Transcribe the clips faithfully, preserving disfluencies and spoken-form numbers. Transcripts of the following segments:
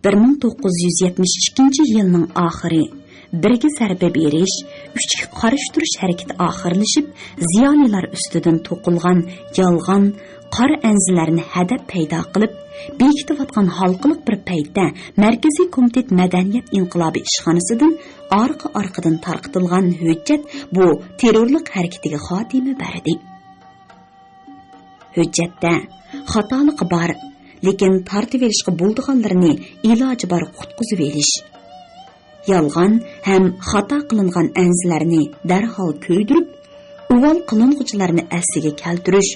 بىر مىڭ توققۇز يۈز يەتمىش ئىككىنچى يىلنىڭ ئاخىرى، بىرگە زەربە بېرىش، ئۈچكە قارشى تۇرۇش ھەرىكىتى ئاخىرلىشىپ، زىيالىيلار ئۈستىدىن توقۇلغان يالغان، قارا ئەنزىلەرنى ھەدەپ پەيدا قىلىپ، بېكىتىۋاتقان ھالقىلىق بىر پەيتتە، مەركىزىي كومىتېت مەدەنىيەت ئىنقىلابى ئىشخانىسىدىن ئارقا-ئارقىدىن تارقىتىلغان ھۆججەت بۇ تېررورلۇق ھەرىكىتىگە خاتىمە بەردى. ھۆججەتتە خاتالىقى بار، لېكىن تارتىۋېلىشقا بولىدىغانلىرىنى ئىلاجى بار قۇتقۇزۇۋېلىش، يالغان ھەم خاتا قىلىنغان ئەنزىلەرنى دەرھال كۆيدۈرۈپ، ئۇۋال قىلىنغۇچىلارنى ئەسلىگە كەلتۈرۈش،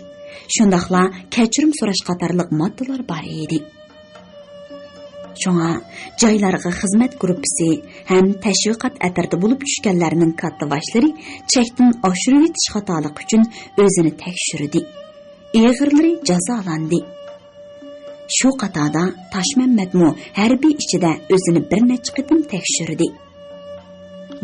شۇنداقلا كەچۈرۈم سوراش قاتارلىق ماددىلار بار ئىدى. شۇڭا جايلارغا خىزمەت گۇرۇپپىسى ھەم تەشۋىقات ئەترىتى بولۇپ چۈشكەنلەرنىڭ كاتتىباشلىرى چەكتىن ئاشۇرۇۋېتىش خاتالىقى ئۈچۈن ئۆزىنى تەكشۈردى. ئېغىرلىرى جازالاندى. شۇ قاتاردا تاشمەممەتمۇ ھەربىي ئىچىدە ئۆزىنى بىر نەچچە قېتىم تەكشۈردى.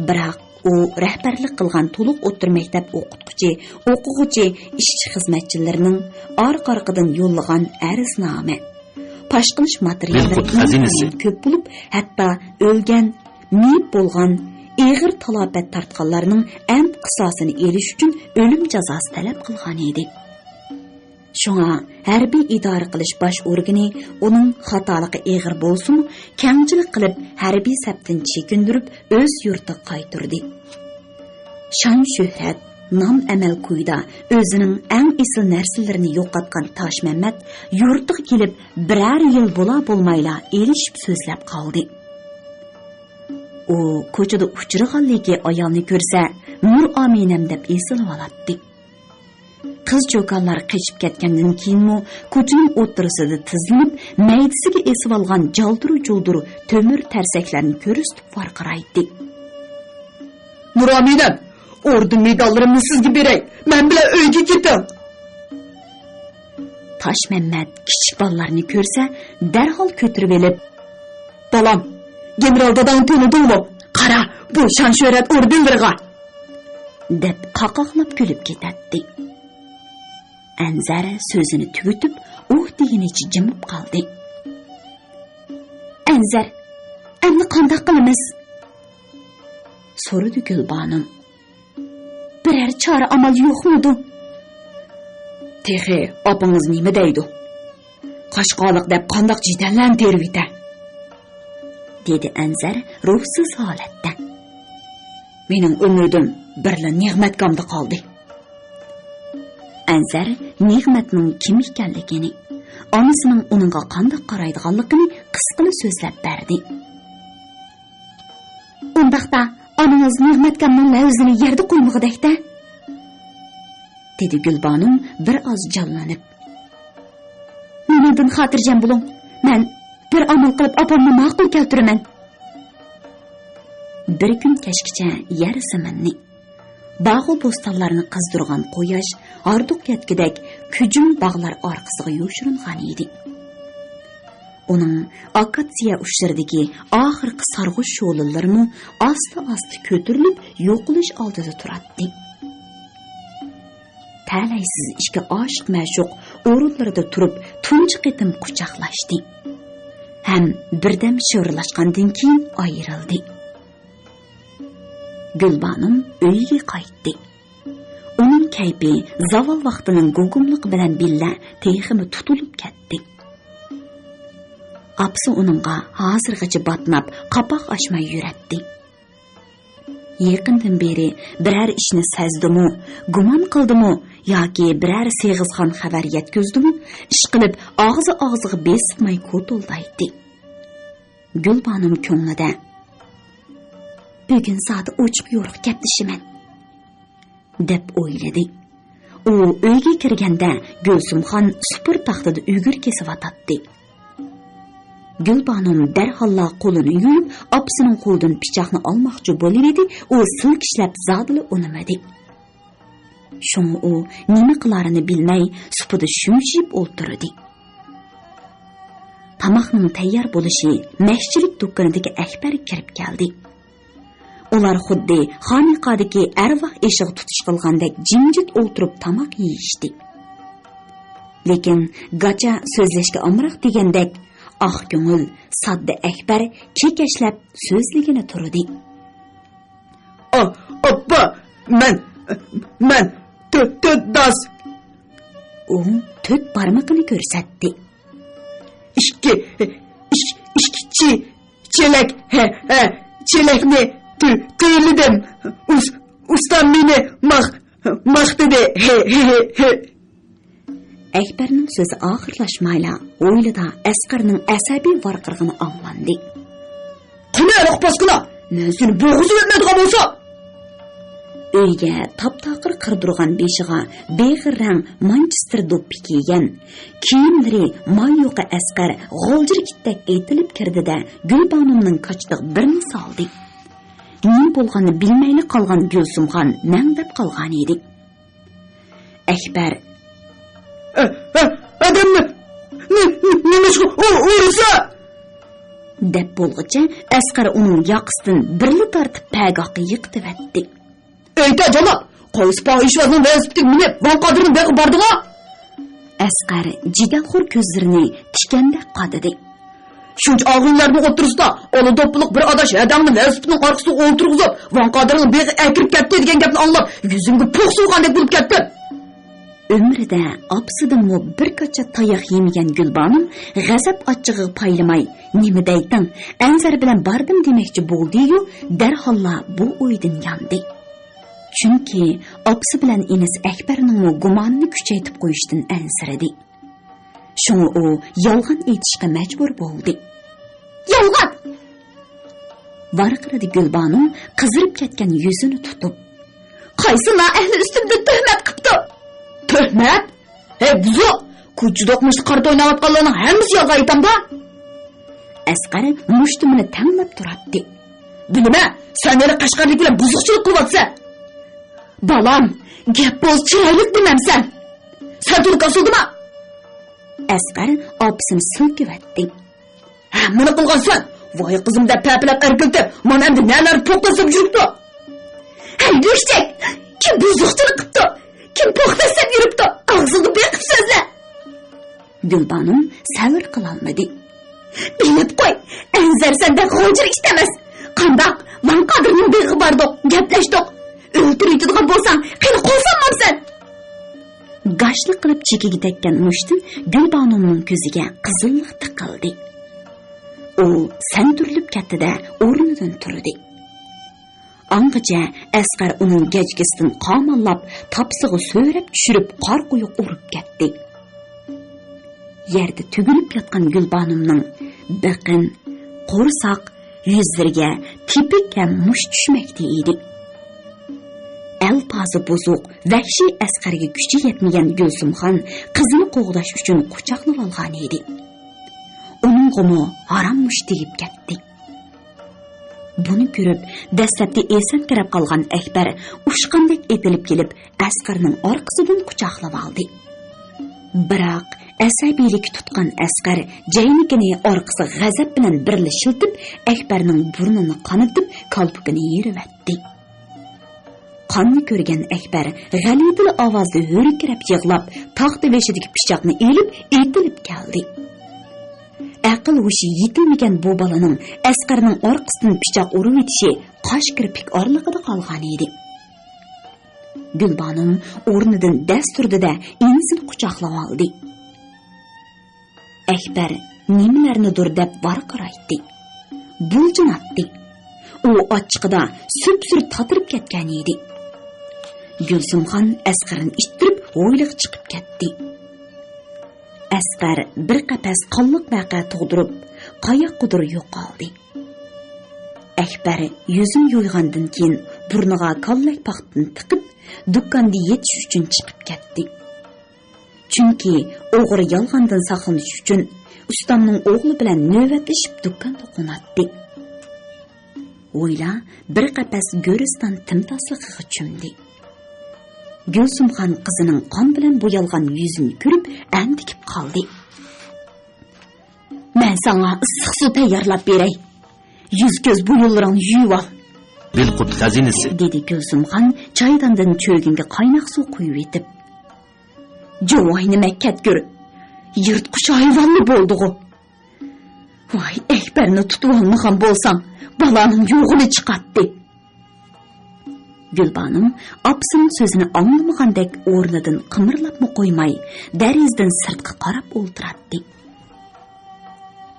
بىراق ئۇ رەھبەرلىك قىلغان تولۇق ئوتتۇرا مەكتەپ ئوقۇتقۇچى، ئوقۇغۇچى، ئىشچى خىزمەتچىلىرىنىڭ ئارقا-ئارقىدىن يوللىغان ئەرزنامە، پاش قىلىش ماتېرىياللىرى ئىنتايىن كۆپ بولۇپ، ھەتتا ئۆلگەن، مېيىپ بولغان، ئېغىر تالاپەت تارتقانلارنىڭ ئەنت قىساسىنى ئېلىش ئۈچۈن ئۆلۈم جازاسى تەلەپ قىلغان ئىدى. شۇڭا ھەربىي ئىدارە قىلىش باش ئورگىنى ئۇنىڭ خاتالىقى ئېغىر بولسىمۇ، كەڭچىلىك قىلىپ ھەربىي سەپتىن چېكىندۈرۈپ ئۆز يۇرتىغا قايتۇردى. شان-شۆھرەت، نام-ئەمەل كويىدا ئۆزىنىڭ ئەڭ ئېسىل نەرسىلىرىنى يوقاتقان تاشمەممەت يۇرتىغا كېلىپ بىرەر يىل بولا-بولمايلا ئېلىشىپ سۆزلەپ قالدى. ئۇ كوچىدا ئۇچرىغانلىكى ئايالنى كۆرسە، نۇر ئامىنەم دەپ ئېسىلىۋالاتتى. قىز-چوكانلار قېچىپ كەتكەندىن كېيىنمۇ كوچىنىڭ ئوتتۇرىسىدا تىزلىنىپ، مەيدىسىگە ئېسىۋالغان جالدۇر-جۇلدۇر تۆمۈر تەرسەكلەرنى كۆرسىتىپ ۋارقىرايتتى. نۇرامىنەم، ئوردېن مېداللىرىمنى سىزگە بېرەي، مەن بىلەن ئۆيگە كېتىڭ! تاشمەممەت كىچىك بالىلارنى كۆرسە، دەرھال كۆتۈرۈۋېلىپ، بالام، گېنېرال داداڭنى تونۇدۇڭمۇ؟ قارا، بۇ شان-شۆھرەت ئوردېنلىرىغا! دەپ قاقاقلاپ كۈلۈپ كېتەتتى. ئەنزەر سۆزىنى تۈگىتىپ، ئۇھ دېگىنىچە جىمىپ قالدى. ئەنزەر، ئەمدى قانداق قىلىمىز؟ سورىدى گۈلبانۇم. بىرەر چارە ئامال يوقمىدۇ؟ تېخى ئاپىڭىز نېمە دەيدۇ؟ قاشقالىق دەپ قانداق جېدەللەرنى تېرىۋېتە؟ دېدى ئەنزەر روھسىز ھالەتتە. مېنىڭ ئۈمىدىم بىرلا نېغمەتكامدا قالدى. ئەنزەر نېغمەتنىڭ كىم ئىكەنلىكىنى، ئانىسىنىڭ ئۇنىڭغا قانداق قارايدىغانلىقىنى قىسقىلا سۆزلەپ بەردى. ئۇنداقتا، ئانىڭىز نېغمەتكامنىڭ لەۋزىنى يەردە قويمىغۇدەك-دە؟ دېدى گۈلبانۇم بىر ئاز جانلىنىپ. مېنىڭدىن خاتىرجەم بولۇڭ، مەن بىر ئامال قىلىپ ئاپامنى ماقۇل كەلتۈرىمەن. بىر كۈن كەچكىچە يەر زېمىننى، باغۇ بوستانلارنى قىزدۇرغان قۇياش ھاردۇق يەتكۈدەك كۈجۈم باغلار ئارقىسىغا يوشۇرۇنغان ئىدى. ئۇنىڭ ئاكاتسىيە ئۇچلىرىدىكى ئاخىرقى سارغۇچ شولىلىرىمۇ ئاستا-ئاستا كۆتۈرۈلۈپ يوقىلىش ئالدىدا تۇراتتى. تەلەيسىز ئىككى ئاشىق مەشۇق ئورۇنلىرىدا تۇرۇپ تۇنجى قېتىم قۇچاقلاشتى ھەم بىردەم شىۋىرلاشقاندىن كېيىن ئايرىلدى. گۈلبانۇم ئۆيىگە قايتتى. ئۇنىڭ كەيپى زاۋال ۋاقتىنىڭ گۇگۇملۇقى بىلەن بىللە تېخىمۇ تۇتۇلۇپ كەتتى. ئاپىسى ئۇنىڭغا ھازىرغىچە باتناپ، قاپاق ئاچماي يۈرەتتى. يېقىندىن بېرى بىرەر ئىشنى سەزدىمۇ، گۇمان قىلدىمۇ ياكى بىرەر سېغىزغان خەۋەر يەتكۈزدىمۇ، ئىشقىلىپ ئاغزى ئاغزىغا بېسىلماي كوتۇلدايتتى. گۈلبانۇم كۆڭلىدە، بۈگۈن زادى ئوچۇق يورۇق گەپلىشىمەن، دەپ ئويلىدى. ئۇ ئۆيگە كىرگەندە گۈلسۈمخان سۇپۇر تاختىدا ئۈگۈر كېسىۋاتاتتى. گۈلبانۇم دەرھاللا قولىنى يۇيۇپ، ئاپىسىنىڭ قولىدىن پىچاقنى ئالماقچى بولۇۋىدى، ئۇ سىلكىشلەپ زادىلا ئۇنىمىدى. شۇڭا ئۇ نېمە قىلارىنى بىلمەي، سۇپىدا شۈمشىيىپ ئولتۇردى. تاماقنىڭ تەييار بولۇشى مەشچىلىك دۇكىنىدىكى ئەكبەرگە كىرىپ كەلدى. ئۇلار خۇددى خانىقادىكى ئەرۋاھ ئېشىغا تۇتۇش قىلغاندەك جىمجىت ئولتۇرۇپ تاماق يېيىشتى. لېكىن گاچا سۆزلەشكە ئامراق دېگەندەك، ئاق كۆڭۈل، ساددا ئەكبەر كېكەچلەپ سۆزلىگىلى تۇردى. ئا، ئاپا، مەن، مەن تۆ-، تۆت داس. ئۇ تۆت بارمىقىنى كۆرسەتتى. ئىككى، ئىك-، ئىككى چى-، چېلەك، ھە، ھە، چېلەكنى تۆ-، تۆلىدىم. ئۇس-، ئۇستام مېنى ماق-، ماختىدى. ھې، ھې، ھې، ھې. ئەكبەرنىڭ سۆزى ئاخىرلاشمايلا، ھويلىدا ئەسقەرنىڭ ئەسەبىي ۋارقىرىغىنى ئاڭلاندى. قېنى، ھېلىقى پاسكىنا، مەن سېنى بوغۇزۇپ ئۆتمەيدىغان بولسام! ئۆيگە تاپتاقىر قىردۇرغان بېشىغا بېغىر رەڭ مانچېستېر دوپپا كىيگەن، كىيىملىرى مايۇقى ئەسقەر غالجىر ئىتتەك ئېتىلىپ كىردى-دە، گۈلبانۇمنىڭ كاچىتىغا بىرنى سالدى. نېمە بولغاننى بىلمەيلا قالغان گۈلسۈمخان مەڭدەپ قالغانىدى. ئەكبەر، ئە، ئە، ئادەمنى نېمىشقا ئۇرسا؟ دەپ بولغۇچە ئەسقەر ئۇنىڭ ياقىسىدىن بىرلا تارتىپ پەگاھقا يىقىتىۋەتتى. ئېيتە جاناب، قايسى پاھىشۋازنىڭ ۋېلىسىپىتىگە مىنىپ ۋاڭ قادىرنىڭ بېغىغا باردىڭا؟ ئەسقەر جېدەلخور كۆزلىرىنى تىكەندەك قادىدى. شۇنچە ئاغىنىلەرنىڭ ئوتتۇرىسىدا ئالا دوپپىلىق بىر ئاداش ھەدەڭنى ۋېلىسىپىتنىڭ ئارقىسىغا ئولتۇرغۇزۇپ، ۋاڭ قادىرنىڭ بېغىغا ئەكىرىپ كەتتى دېگەن گەپنى ئاڭلاپ، يۈزۈمگە پوق سۇۋۇرغاندەك بولۇپ كەتتىم. ئۆمرىدە ئاپىسىدىنمۇ بىر كاچا تاياق يېمىگەن گۈلبانۇم غەزەپ ئاچچىقىغا پايلىماي، نېمە دەيتىڭ، ئەنزەر بىلەن باردىم دېمەكچى بولدى-يۇ، دەرھاللا بۇ ئويدىن ياندى. چۈنكى ئاپىسى بىلەن ئىنىسى ئەكبەرنىڭمۇ گۇمانىنى كۈچەيتىپ قويۇشتىن ئەنسىرىدى. شۇڭا ئۇ يالغان ئېيتىشقا مەجبۇر بولدى. يالغان! ۋارقىرىدى گۈلبانۇ قىزىرىپ كەتكەن يۈزىنى تۇتۇپ. قايسى نائەھلى ئۈستۈمدىن تۆھمەت قىپتۇ؟ تۆھمەت؟ ھەي، بۇزۇق! كوچىدا ئوقمۇشتا قارتا ئويناۋاتقانلارنىڭ ھەممىسى يالغان ئېيتامدا؟ ئەسقەر مۇشتۇمىنى تەڭلەپ تۇراتتى. بىلىمەن، سەن ھېلى قەشقەرلىك بىلەن بۇزۇقچىلىق قىلىۋاتىسەن. بالام، گەپ بولسا چىرايلىق دېمەمسەن. سەن تولۇق ئاسىلدىما؟ ئەسقەر ئاپىسىنى سىلكىۋەتتى. ھە، مانا قىلغانسەن. ۋاي قىزىم دەپ پەپىلەپ ئەركىلىتىپ، مانا ئەمدى نەلەردە پوقداشلاپ يۈرۈپتۇ. ھەي، لۈكچەك! كىم بۇزۇقچىلىق قىپتۇ؟ كىم پوقداشلاپ يۈرۈپتۇ؟ ئاغزىڭنى بېقىپ سۆزلە! گۈلبانۇم سەۋر قىلالمىدى. بىلىپ قوي، ئەنزەر سەندەك غوجىر ئىت ئەمەس. قانداق؟ ۋاڭ قادىرنىڭ بېغىغا باردۇق، گەپلەشتۇق. ئۆلتۈرۈۋېتىدىغان بولساڭ، قېنى قول سالمامسەن؟ گاشلىق قىلىپ چېكىگە تەگكەن مۇشتتىن گۈلبانۇمنىڭ كۆزىگە قىزىللىق تىقىلدى. ئۇ سەنتۈرۈلۈپ كەتتى-دە، ئورنىدىن تۇردى. ئاڭغىچە ئەسقەر ئۇنىڭ گەجگىسىدىن قاماللاپ، تاپىسىغا سۆرەپ چۈشۈرۈپ، قارا قويۇق ئۇرۇپ كەتتى. يەردە تۈگۈلۈپ ياتقان گۈلبانۇمنىڭ بېقىن، قورساق، يۈزلىرىگە تېپىك ھەم مۇشت چۈشمەكتە ئىدى. ئەلپازى بۇزۇق، ۋەھشىي ئەسقەرگە كۈچى يەتمىگەن گۈلسۈمخان قىزىنى قوغداش ئۈچۈن قۇچاقلىۋالغانىدى. ئۇنىڭغىمۇ ھارام مۇشت تېگىپ كەتتى. بۇنى كۆرۈپ، دەسلەپتە ئېسەنكىرەپ قالغان ئەكبەر ئۇچقاندەك ئېتىلىپ كېلىپ، ئەسقەرنىڭ ئارقىسىدىن قۇچاقلىۋالدى. بىراق، ئەسەبىيلىككە تۇتقان ئەسقەر جەينىكىنى ئارقىسىغا غەزەپ بىلەن بىرلا شىلتىپ، ئەكبەرنىڭ بۇرنىنى قانىتىپ، كالپۇكىنى يېرىۋەتتى. قاننى كۆرگەن ئەكبەر غەلىتىلا ئاۋازدا ھۆركىرەپ يىغلاپ، تاختا بېشىدىكى پىچاقنى ئېلىپ، ئېتىلىپ كەلدى. ئەقىل-ھوشى يېتىلمىگەن بۇ بالىنىڭ ئەسقەرنىڭ ئارقىسىدىن پىچاق ئۇرۇۋېتىشى قاش كىرپىك ئارىلىقىدا قالغانىدى. گۈلبانۇم ئورنىدىن دەس تۇردى-دە، ئىنىسىنى قۇچاقلاۋالدى. ئەكبەر نېمىلەرنىدۇر دەپ ۋارقىرايتتى. بۇلجىناتتى. ئۇ ئاچچىقىدا سۈپسۈر تاتىرىپ كەتكەنىدى. گۈلسۈمخان ئەسقەرنى ئىتتىرىپ ھويلىغا چىقىپ كەتتى. ئەسقەر بىر قەپەس قانلىق ۋەقە تۇغدۇرۇپ، قاياققىدۇر يوقالدى. ئەكبەر يۈزىنى يۇيغاندىن كېيىن بۇرنىغا كاللەك پاختىنى تىقىپ، دۇكاندا يېتىش ئۈچۈن چىقىپ كەتتى. چۈنكى ئوغرى يالغاندىن ساقلىنىش ئۈچۈن ئۇستامنىڭ ئوغلى بىلەن نۆۋەتلىشىپ دۇكاندا قوناتتى. ھويلا بىر قەپەس گۆرىستان تىمتاسلىقىغا چۆمدى. گۈلسۈمخان قىزىنىڭ قان بىلەن بويالغان يۈزىنى كۆرۈپ ئەندىكىپ قالدى. مەن ساڭا ئىسسىق سۇ تەييارلاپ بېرەي. يۈز-كۆز بۇيۇملىرىڭنى يۇيۇۋال. بىلقۇت خەزىنىسى، دېدى گۈلسۈمخان چايداندىن چۆگۈنگە قايناق سۇ قۇيۇۋېتىپ. جۇۋاينى مەككەتكۈر. يىرتقۇچ ھايۋانمۇ بولدىغۇ؟ ۋاي، ئەكبەرنى تۇتۇۋالمىغان بولساڭ، بالانىڭ يوغىنى چىقاتتى. گۈلبانۇم ئاپىسىنىڭ سۆزىنى ئاڭلىمىغاندەك ئورنىدىن قىمىرلاپمۇ قويماي، دېرىزىدىن سىرتقا قاراپ ئولتۇراتتى.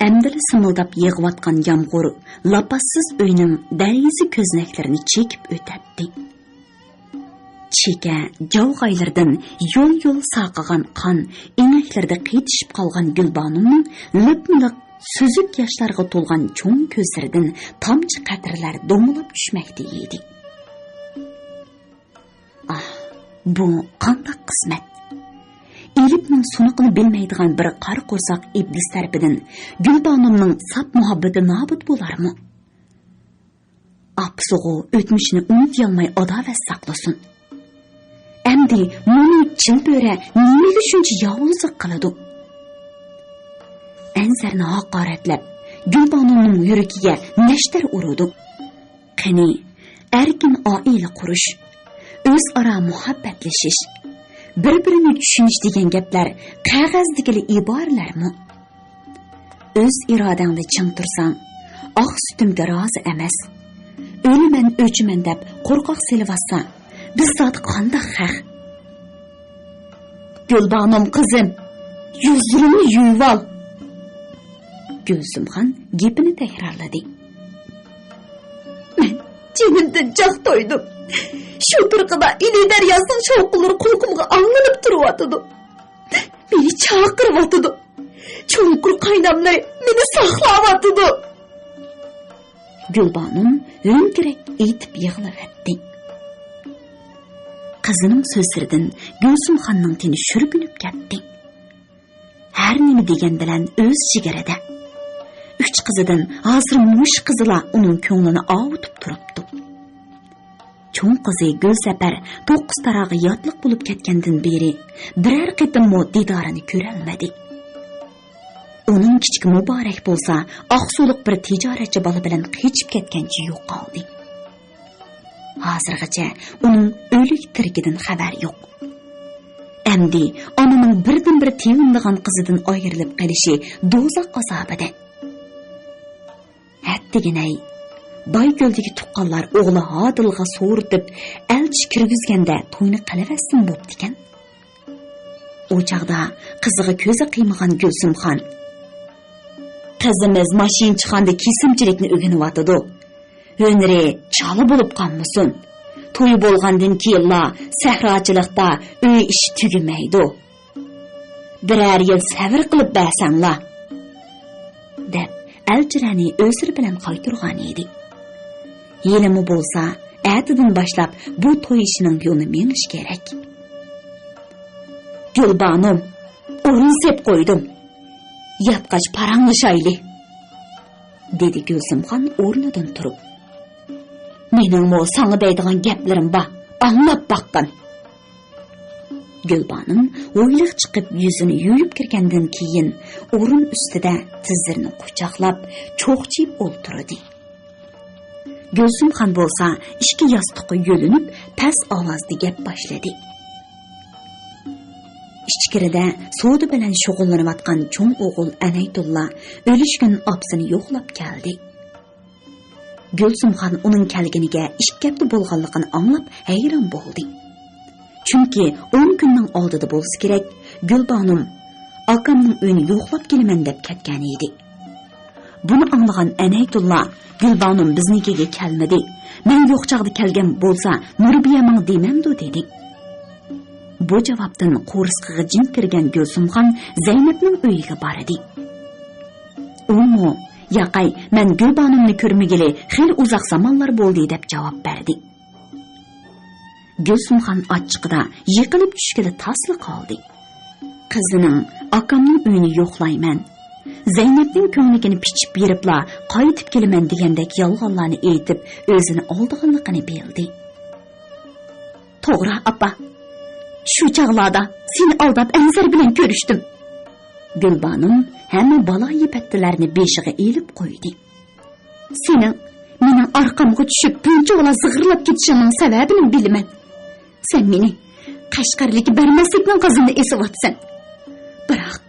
ئەمدىلا سىمىلداپ يېغىۋاتقان يامغۇر لاپاسسىز ئۆينىڭ دېرىزە كۆزنەكلىرىنى چېكىپ ئۆتەتتى. چېكە جاۋغايلىرىدىن يول-يول ساقىغان قان ئېڭەكلىرىدە قېتىشىپ قالغان گۈلبانۇمنىڭ لىپمۇلىق سۈزۈك ياشلارغا تولغان چوڭ كۆزلىرىدىن تامچە قەترىلەر دومىلاپ چۈشمەكتە ئىدى. ئاھ، بۇ قانداق قىسمەت! ئېلىپنىڭ سۇنۇقىنى بىلمەيدىغان بىر قارا قورساق ئىبلىس تەرىپىدىن گۈلبانۇمنىڭ ساپ مۇھەببىتى نابۇت بولارمۇ؟ ئاپىسىغۇ ئۆتمۈشىنى ئۇنتۇيالماي ئاداۋەت ساقلىسۇن. ئەمدى مۇنۇ چىلبۆرە نېمىگە شۇنچە ياۋۇزلۇق قىلىدۇ؟ ئەنزەرنى ھاقارەتلەپ، گۈلبانۇمنىڭ يۈرىكىگە نەشتەر ئۇرىدۇ. قېنى، ئەركىن ئائىلە قۇرۇش، ئۆزئارا مۇھەببەتلىشىش، بىر-بىرىنى چۈشىنىش دېگەن گەپلەر قەغەزدىكىلا ئىبارىلەرمۇ؟ ئۆز ئىرادەڭدە چىڭ تۇرساڭ، ئاق سۈتۈمگە رازى ئەمەس، ئۆلىمەن، ئۆچىمەن دەپ قورقاق سېلىۋاتسا، بىز زادى قانداق خەق؟ گۈلبانۇم قىزىم، يۈزلىرىڭنى يۇيۇۋال. گۈلزۇمخان گېپىنى تەكرارلىدى. مەن جېنىمدىن جاق تويدۇم. شۇ پۇرقىدا ئىلى دەرياسىنىڭ شاۋقۇنلىرى قۇلىقىمغا ئاڭلىنىپ تۇرۇۋاتىدۇ. مېنى چاقىرىۋاتىدۇ. چوڭقۇر قايناملىرى مېنى ساقلاۋاتىدۇ. گۈلبانۇم ھۆڭكىرەك ئېيتىپ يىغلىۋەتتى. قىزىنىڭ سۆزلىرىدىن گۈلزۇمخاننىڭ تېنى شۈركۈنۈپ كەتتى. ھەر نېمە دېگەن بىلەن ئۆز جىگىرىدە. ئۈچ قىزىدىن ھازىر مۇشۇ قىزىلا ئۇنىڭ كۆڭلىنى ئاۋۇتۇپ تۇرۇپتۇ. چوڭ قىزى گۈلسەپەر توققۇز تاراغا ياتلىق بولۇپ كەتكەندىن بېرى بىرەر قېتىممۇ دىدارىنى كۆرەلمىدى. ئۇنىڭ كىچىكى مۇبارەك بولسا ئاقسۇلۇق بىر تىجارەتچى بالا بىلەن قېچىپ كەتكەنچە يوقالدى. ھازىرغىچە ئۇنىڭ ئۆلۈك تىرىكىدىن خەۋەر يوق. ئەمدى ئانىنىڭ بىردىنبىر تېۋىنىدىغان قىزىدىن ئايرىلىپ قېلىشى دوزاخ ئازابىدەك. ھەتتىگىنەي، بايكۆلدىكى تۇغقانلار ئوغلى ھادىلغا سورىتىپ، ئەلچى كىرگۈزگەندە توينى قىلىۋەتسىمۇ بوپتىكەن. ئۇ چاغدا قىزىغا كۆزى قىيمىغان گۈلسۈمخان، «قىزىمىز ماشىنىچىخانىدا كېسىمچىلىكنى ئۆگىنىۋاتىدۇ. ھۈنىرى چالا بولۇپ قالمىسۇن. توي بولغاندىن كېيىنلا سەھراچىلىقتا ئۆي ئىشى تۈگىمەيدۇ. بىرەر يىل سەۋر قىلىپ بەرسەڭلا» دەپ، ئەلچىلەرنى ئۆزلىرى بىلەن قايتۇرغان ئىدى. ھېلىمۇ بولسا، ئەتىدىن باشلاپ بۇ توي ئىشىنىڭ يولىنى مېڭىش كېرەك. «گۈلبانۇم، ئورۇن سېپ قويدۇم. ياتقاچ پاراڭلىشايلى»، دېدى گۈلزىمخان ئورنىدىن تۇرۇپ. «مېنىڭمۇ ساڭا دەيدىغان گەپلىرىم بار، ئاڭلاپ باققىن.» گۈلبانۇم ھويلىغا چىقىپ يۈزىنى يۇيۇپ كىرگەندىن كېيىن، ئورۇن ئۈستىدە تىزلىرىنى قۇچاقلاپ، چوقچىيىپ ئولتۇردى. گۈلزىمخان بولسا ئىككى ياستۇققا يۆلىنىپ، پەس ئاۋازدا گەپ باشلىدى. ئىچكىرىدە سودا بىلەن شۇغۇللىنىۋاتقان چوڭ ئوغۇل ئەنەيتۇللا ئۆلۈشكۈن ئاپىسىنى يوقلاپ كەلدى. گۈلزىمخان ئۇنىڭ كەلگىنىگە ئىككى ھەپتە بولغانلىقىنى ئاڭلاپ ھەيران بولدى. چۈنكى ئون كۈننىڭ ئالدىدا بولسا كېرەك، گۈلبانۇم «ئاكامنىڭ ئۆيىنى يوقلاپ كېلىمەن» دەپ كەتكەن ئىدى. بۇنى ئاڭلىغان ئەنەيتۇللا، «گۈلبانۇم بىزنىڭكىگە كەلمىدى. مەن يوق چاغدا كەلگەن بولسا، نۇربىيە ماڭا دېمەمدۇ؟» دېدى. بۇ جاۋابتىن قورسىقىغا جىن كىرگەن گۈلسۇمخان زەينەپنىڭ ئۆيىگە باردى. ئۇمۇ، «ياقەي، مەن گۈلبانۇمنى كۆرمىگىلى خېلى ئۇزاق زامانلار بولدى» دەپ جاۋاب بەردى. گۈلسۇمخان ئاچچىقىدا يىقىلىپ چۈشكىلى تاسلا قالدى. قىزىنىڭ «ئاكامنىڭ ئۆيىنى يوقلايمەن، زەينەپنىڭ كۆڭلىكىنى پىچىپ بېرىپلا قايتىپ كېلىمەن» دېگەندەك يالغانلارنى ئېيتىپ، ئۆزىنى ئالدىغانلىقىنى بىلدى. «توغرا، ئاپا. شۇ چاغلاردا سېنى ئالداپ ئەنزەر بىلەن كۆرۈشتۈم.» گۈلبانۇم ھەممە بالايىپەتتىلەرنى بېشىغا ئېلىپ قويدى. «سېنىڭ مېنىڭ ئارقامغا چۈشۈپ بۇنچىۋالا زىغىرلاپ كېتىشىڭنىڭ سەۋەبىنى بىلىمەن. سەن مېنى قەشقەرلىككە بەرمەسلىكنىڭ قازىنىنى ئېسىۋاتىسەن. بىراق،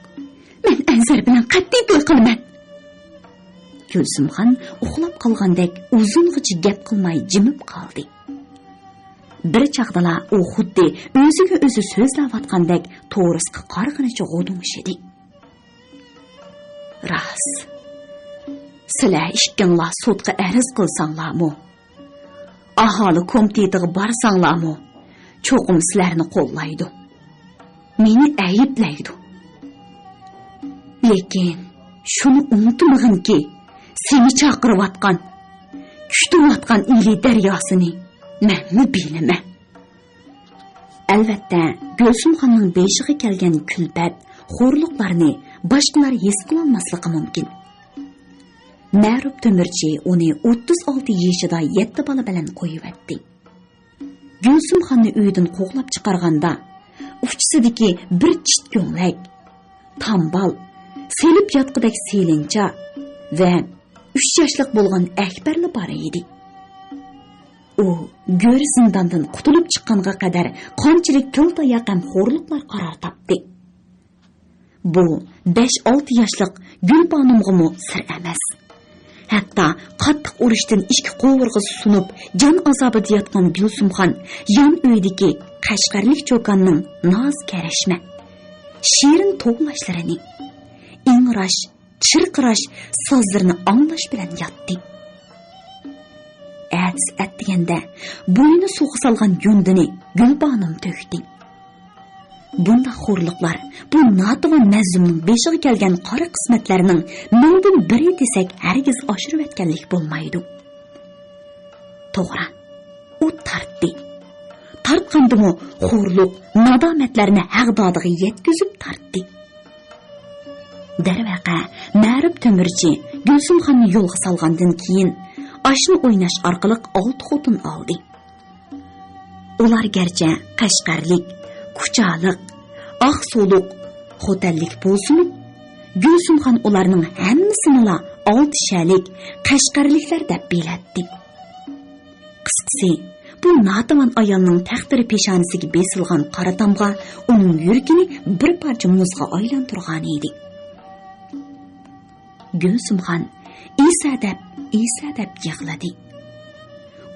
مەن ئەنزەر بىلەن قەتئىي توي قىلىمەن.» گۈلسۈمخان ئۇخلاپ قالغاندەك ئۇزۇنغىچە گەپ قىلماي جىمىپ قالدى. بىر چاغدىلا ئۇ خۇددى ئۆزىگە ئۆزى سۆزلەۋاتقاندەك تورۇسقا قارىغىنىچە غودۇڭشىدى. راست. سىلەر ئىككىڭلار سوتقا ئەرز قىلساڭلارمۇ، ئاھالە كومىتېتىغا بارساڭلارمۇ، چوقۇم سىلەرنى قوللايدۇ. مېنى ئەيىبلەيدۇ. لېكىن شۇنى ئۇنتۇمىغىنكى، سېنى چاقىرىۋاتقان، كۈتۈۋاتقان ئىلى دەرياسىنى مەنمۇ بىلىمەن. ئەلۋەتتە، گۈلسۈمخاننىڭ بېشىغا كەلگەن كۈلپەت، خورلۇقلارنى باشقىلار ھېس قىلالماسلىقى مۇمكىن. مەرۇپ تۆمۈرچى ئۇنى ئوتتۇز ئالتە يېشىدا يەتتە بالا بىلەن قويۇۋەتتى. گۈلسۈمخاننى ئۆيدىن قوغلاپ چىقارغاندا، ئۇچىسىدىكى بىر چىت كۆڭلەك، تامبال، سېلىپ ياتقۇدەك سېلىنچا ۋە ئۈچ ياشلىق بولغان ئەكبەرلا بار ئىدى. ئۇ گۆر زىنداندىن قۇتۇلۇپ چىققانغا قەدەر قانچىلىك تىل تاياق ھەم خورلۇقلار قارار تاپتى. بۇ بەش-ئالتە ياشلىق گۈلبانۇمغىمۇ سىر ئەمەس. ھەتتا قاتتىق ئۇرۇشتىن ئىككى قوۋۇرغىسى سۇنۇپ، جان ئازابىدا ياتقان گۈلسۈمخان يان ئۆيدىكى قەشقەرلىك چوكاننىڭ ناز كەرەشمە، شېرىن توۋلاشلىرىنى، ئىڭراش، چىرقىراش سازلىرىنى ئاڭلاش بىلەن ياتتى. ئەتىسى ئەتىگەندە بوينى سۇغا سالغان يۇندىنى گۈلبانۇم تۆكتى. بۇنداق خورلۇقلار بۇ ناتىۋان مەزلۇمنىڭ بېشىغا كەلگەن قارا قىسمەتلەرنىڭ مىڭدىن بىرى دېسەك ھەرگىز ئاشۇرۇۋەتكەنلىك بولمايدۇ. توغرا، ئۇ تارتتى. تارتقاندىمۇ خورلۇق، نادامەتلەرنى ھەغدادىغا يەتكۈزۈپ تارتتى. دەرۋەقە، مەرۇپ تۆمۈرچى گۈلسۈمخاننى يولغا سالغاندىن كېيىن، ئاشنا ئويناش ئارقىلىق ئالتە خوتۇن ئالدى. ئۇلار گەرچە قەشقەرلىك، كۇچالىق، ئاقسۇلۇق، خوتەنلىك بولسىمۇ، گۈلسۈمخان ئۇلارنىڭ ھەممىسىنىلا ئالتە شەلىك، قەشقەرلىكلەر دەپ بىلەتتى. قىسقىسى، بۇ ناتىۋان ئايالنىڭ تەقدىر پېشانىسىگە بېسىلغان قارا تامغا ئۇنىڭ يۈرىكىنى بىر پارچە مۇزغا ئايلاندۇرغانىدى. گۈلسۈمخان ئىسا دەپ، ئىسا دەپ يىغلىدى.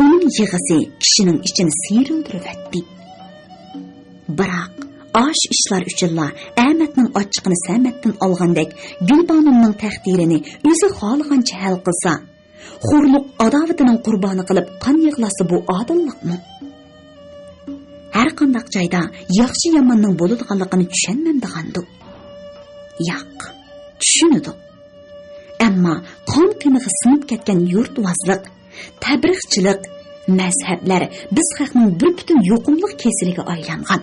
ئۇنىڭ يىغىسى كىشىنىڭ ئىچىنى سىيرىلدۇرۇۋەتتى. بىراق، ئاشۇ ئىشلار ئۈچۈنلا ئەمەتنىڭ ئاچچىقىنى سەمەتتىن ئالغاندەك، گۈلبانۇمنىڭ تەقدىرىنى ئۆزى خالىغانچە ھەل قىلسا، خورلۇق ئاداۋىتىنىڭ قۇربانى قىلىپ قان يىغلاتسا، بۇ ئادىللىقمۇ؟ ھەر قانداق جايدا ياخشى-ياماننىڭ بولىدىغانلىقىنى چۈشەنمەمدىغاندۇ؟ ياق، چۈشىنىدۇ. ئەمما قان قېنىغا سىڭىپ كەتكەن يۇرتۋازلىق، تەبلىغچىلىق، مەزھەپلەر بىز خەقنىڭ بىر پۈتۈن يۇقۇملۇق كېسىلىگە ئايلانغان.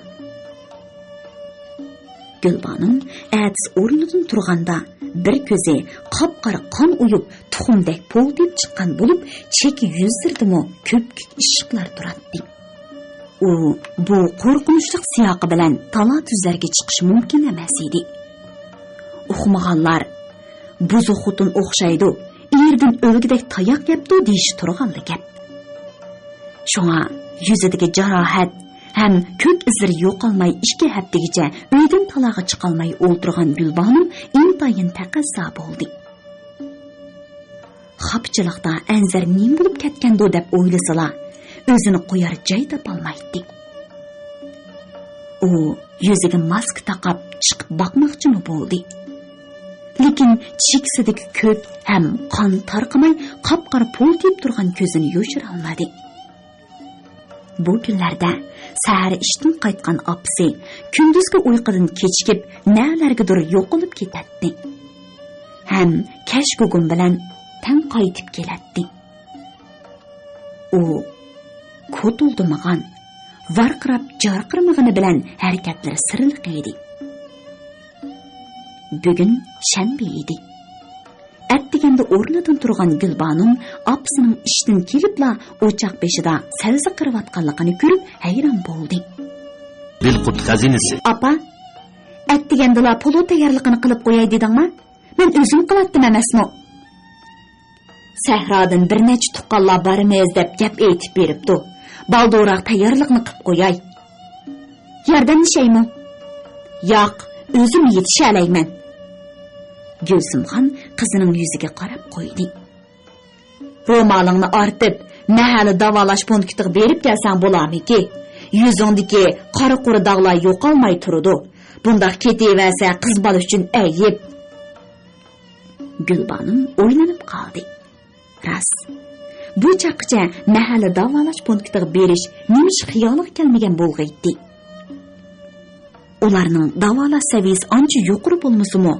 گۈلبانۇم ئەتىسى ئورنىدىن تۇرغاندا، بىر كۆزى قاپقارا قان ئۇيۇپ، تۇخۇمدەك پولتىيىپ چىققان بولۇپ، چېكە يۈزلىرىدىمۇ كۆپكۆك ئىششىقلار تۇراتتى. ئۇ بۇ قورقۇنچلۇق سىياقى بىلەن تالا-تۈزلەرگە چىقىشى مۇمكىن ئەمەس ئىدى. ئۇقمىغانلار، «بۇزۇق خوتۇن ئوخشايدۇ، ئېرىدىن ئۆلگۈدەك تاياق يەپتۇ» دېيىشى تۇرغانلا گەپ. شۇڭا يۈزىدىكى جاراھەت ھەم كۆك ئىزلىرى يوقالماي ئىككى ھەپتىگىچە ئۆيدىن تالاغا چىقالماي ئولتۇرغان گۈلبانۇم ئىنتايىن تەقەززا بولدى. خاپىچىلىقتا ئەنزەر نېمە بولۇپ كەتكەندۇ دەپ ئويلىسىلا، ئۆزىنى قويار جاي تاپالمايتتى. ئۇ يۈزىگە ماسكا تاقاپ چىقىپ باقماقچىمۇ بولدى. لېكىن چېكىسىدىكى كۆپ ھەم قان تارقىماي قاپقارا پولتىيىپ تۇرغان كۆزىنى يوشۇرالمىدى. بۇ كۈنلەردە سەھەر ئىشتىن قايتقان ئاپىسى كۈندۈزگى ئۇيقۇدىن كېچىكىپ، نەلەرگىدۇر يوقىلىپ كېتەتتى. ھەم كەچ گۇگۇم بىلەن تەڭ قايتىپ كېلەتتى. ئۇ كوتۇلدىمىغان، ۋارقىراپ جارقىرىمىغىنى بىلەن ھەرىكەتلىرى سىرلىق ئىدى. بۈگۈن شەنبە ئىدى. ئەتىگەندە ئورنىدىن تۇرغان گۈلبانۇم ئاپىسىنىڭ ئىشتىن كېلىپلا ئوچاق بېشىدا سەۋزە قىرىۋاتقانلىقىنى كۆرۈپ ھەيران بولدى. بىلقۇت خەزىنىسى. ئاپا، ئەتىگەندىلا پولۇ تەييارلىقىنى قىلىپ قوياي دېدىڭما؟ مەن ئۆزۈم قىلاتتىم ئەمەسمۇ؟ سەھرادىن بىر نەچچە تۇغقانلار بارىمىز دەپ گەپ ئېيتىپ بېرىپتۇ. بالدۇرراق تەييارلىقنى قىپ قوياي. ياردەملىشەيمۇ؟ ياق، ئۆزۈم يېتىشەلەيمەن. گۈلسۈمخان قىزىنىڭ يۈزىگە قاراپ قويدى. رومالىڭنى ئارتىپ، مەھەللە داۋالاش پونكىتىغا بېرىپ كەلسەڭ بولارمىكى؟ يۈزۈڭدىكى قارا-قۇرا داغلار يوقالماي تۇرىدۇ. بۇنداق كېتىۋەرسە قىز بالا ئۈچۈن ئەيىب. گۈلبانۇم ئويلىنىپ قالدى. راست. بۇ چاغقىچە مەھەللە داۋالاش پونكىتىغا بېرىش نېمىشقا خىيالىغا كەلمىگەن بولغىيتتى. ئۇلارنىڭ داۋالاش سەۋىيىسى ئانچە يۇقىرى بولمىسىمۇ،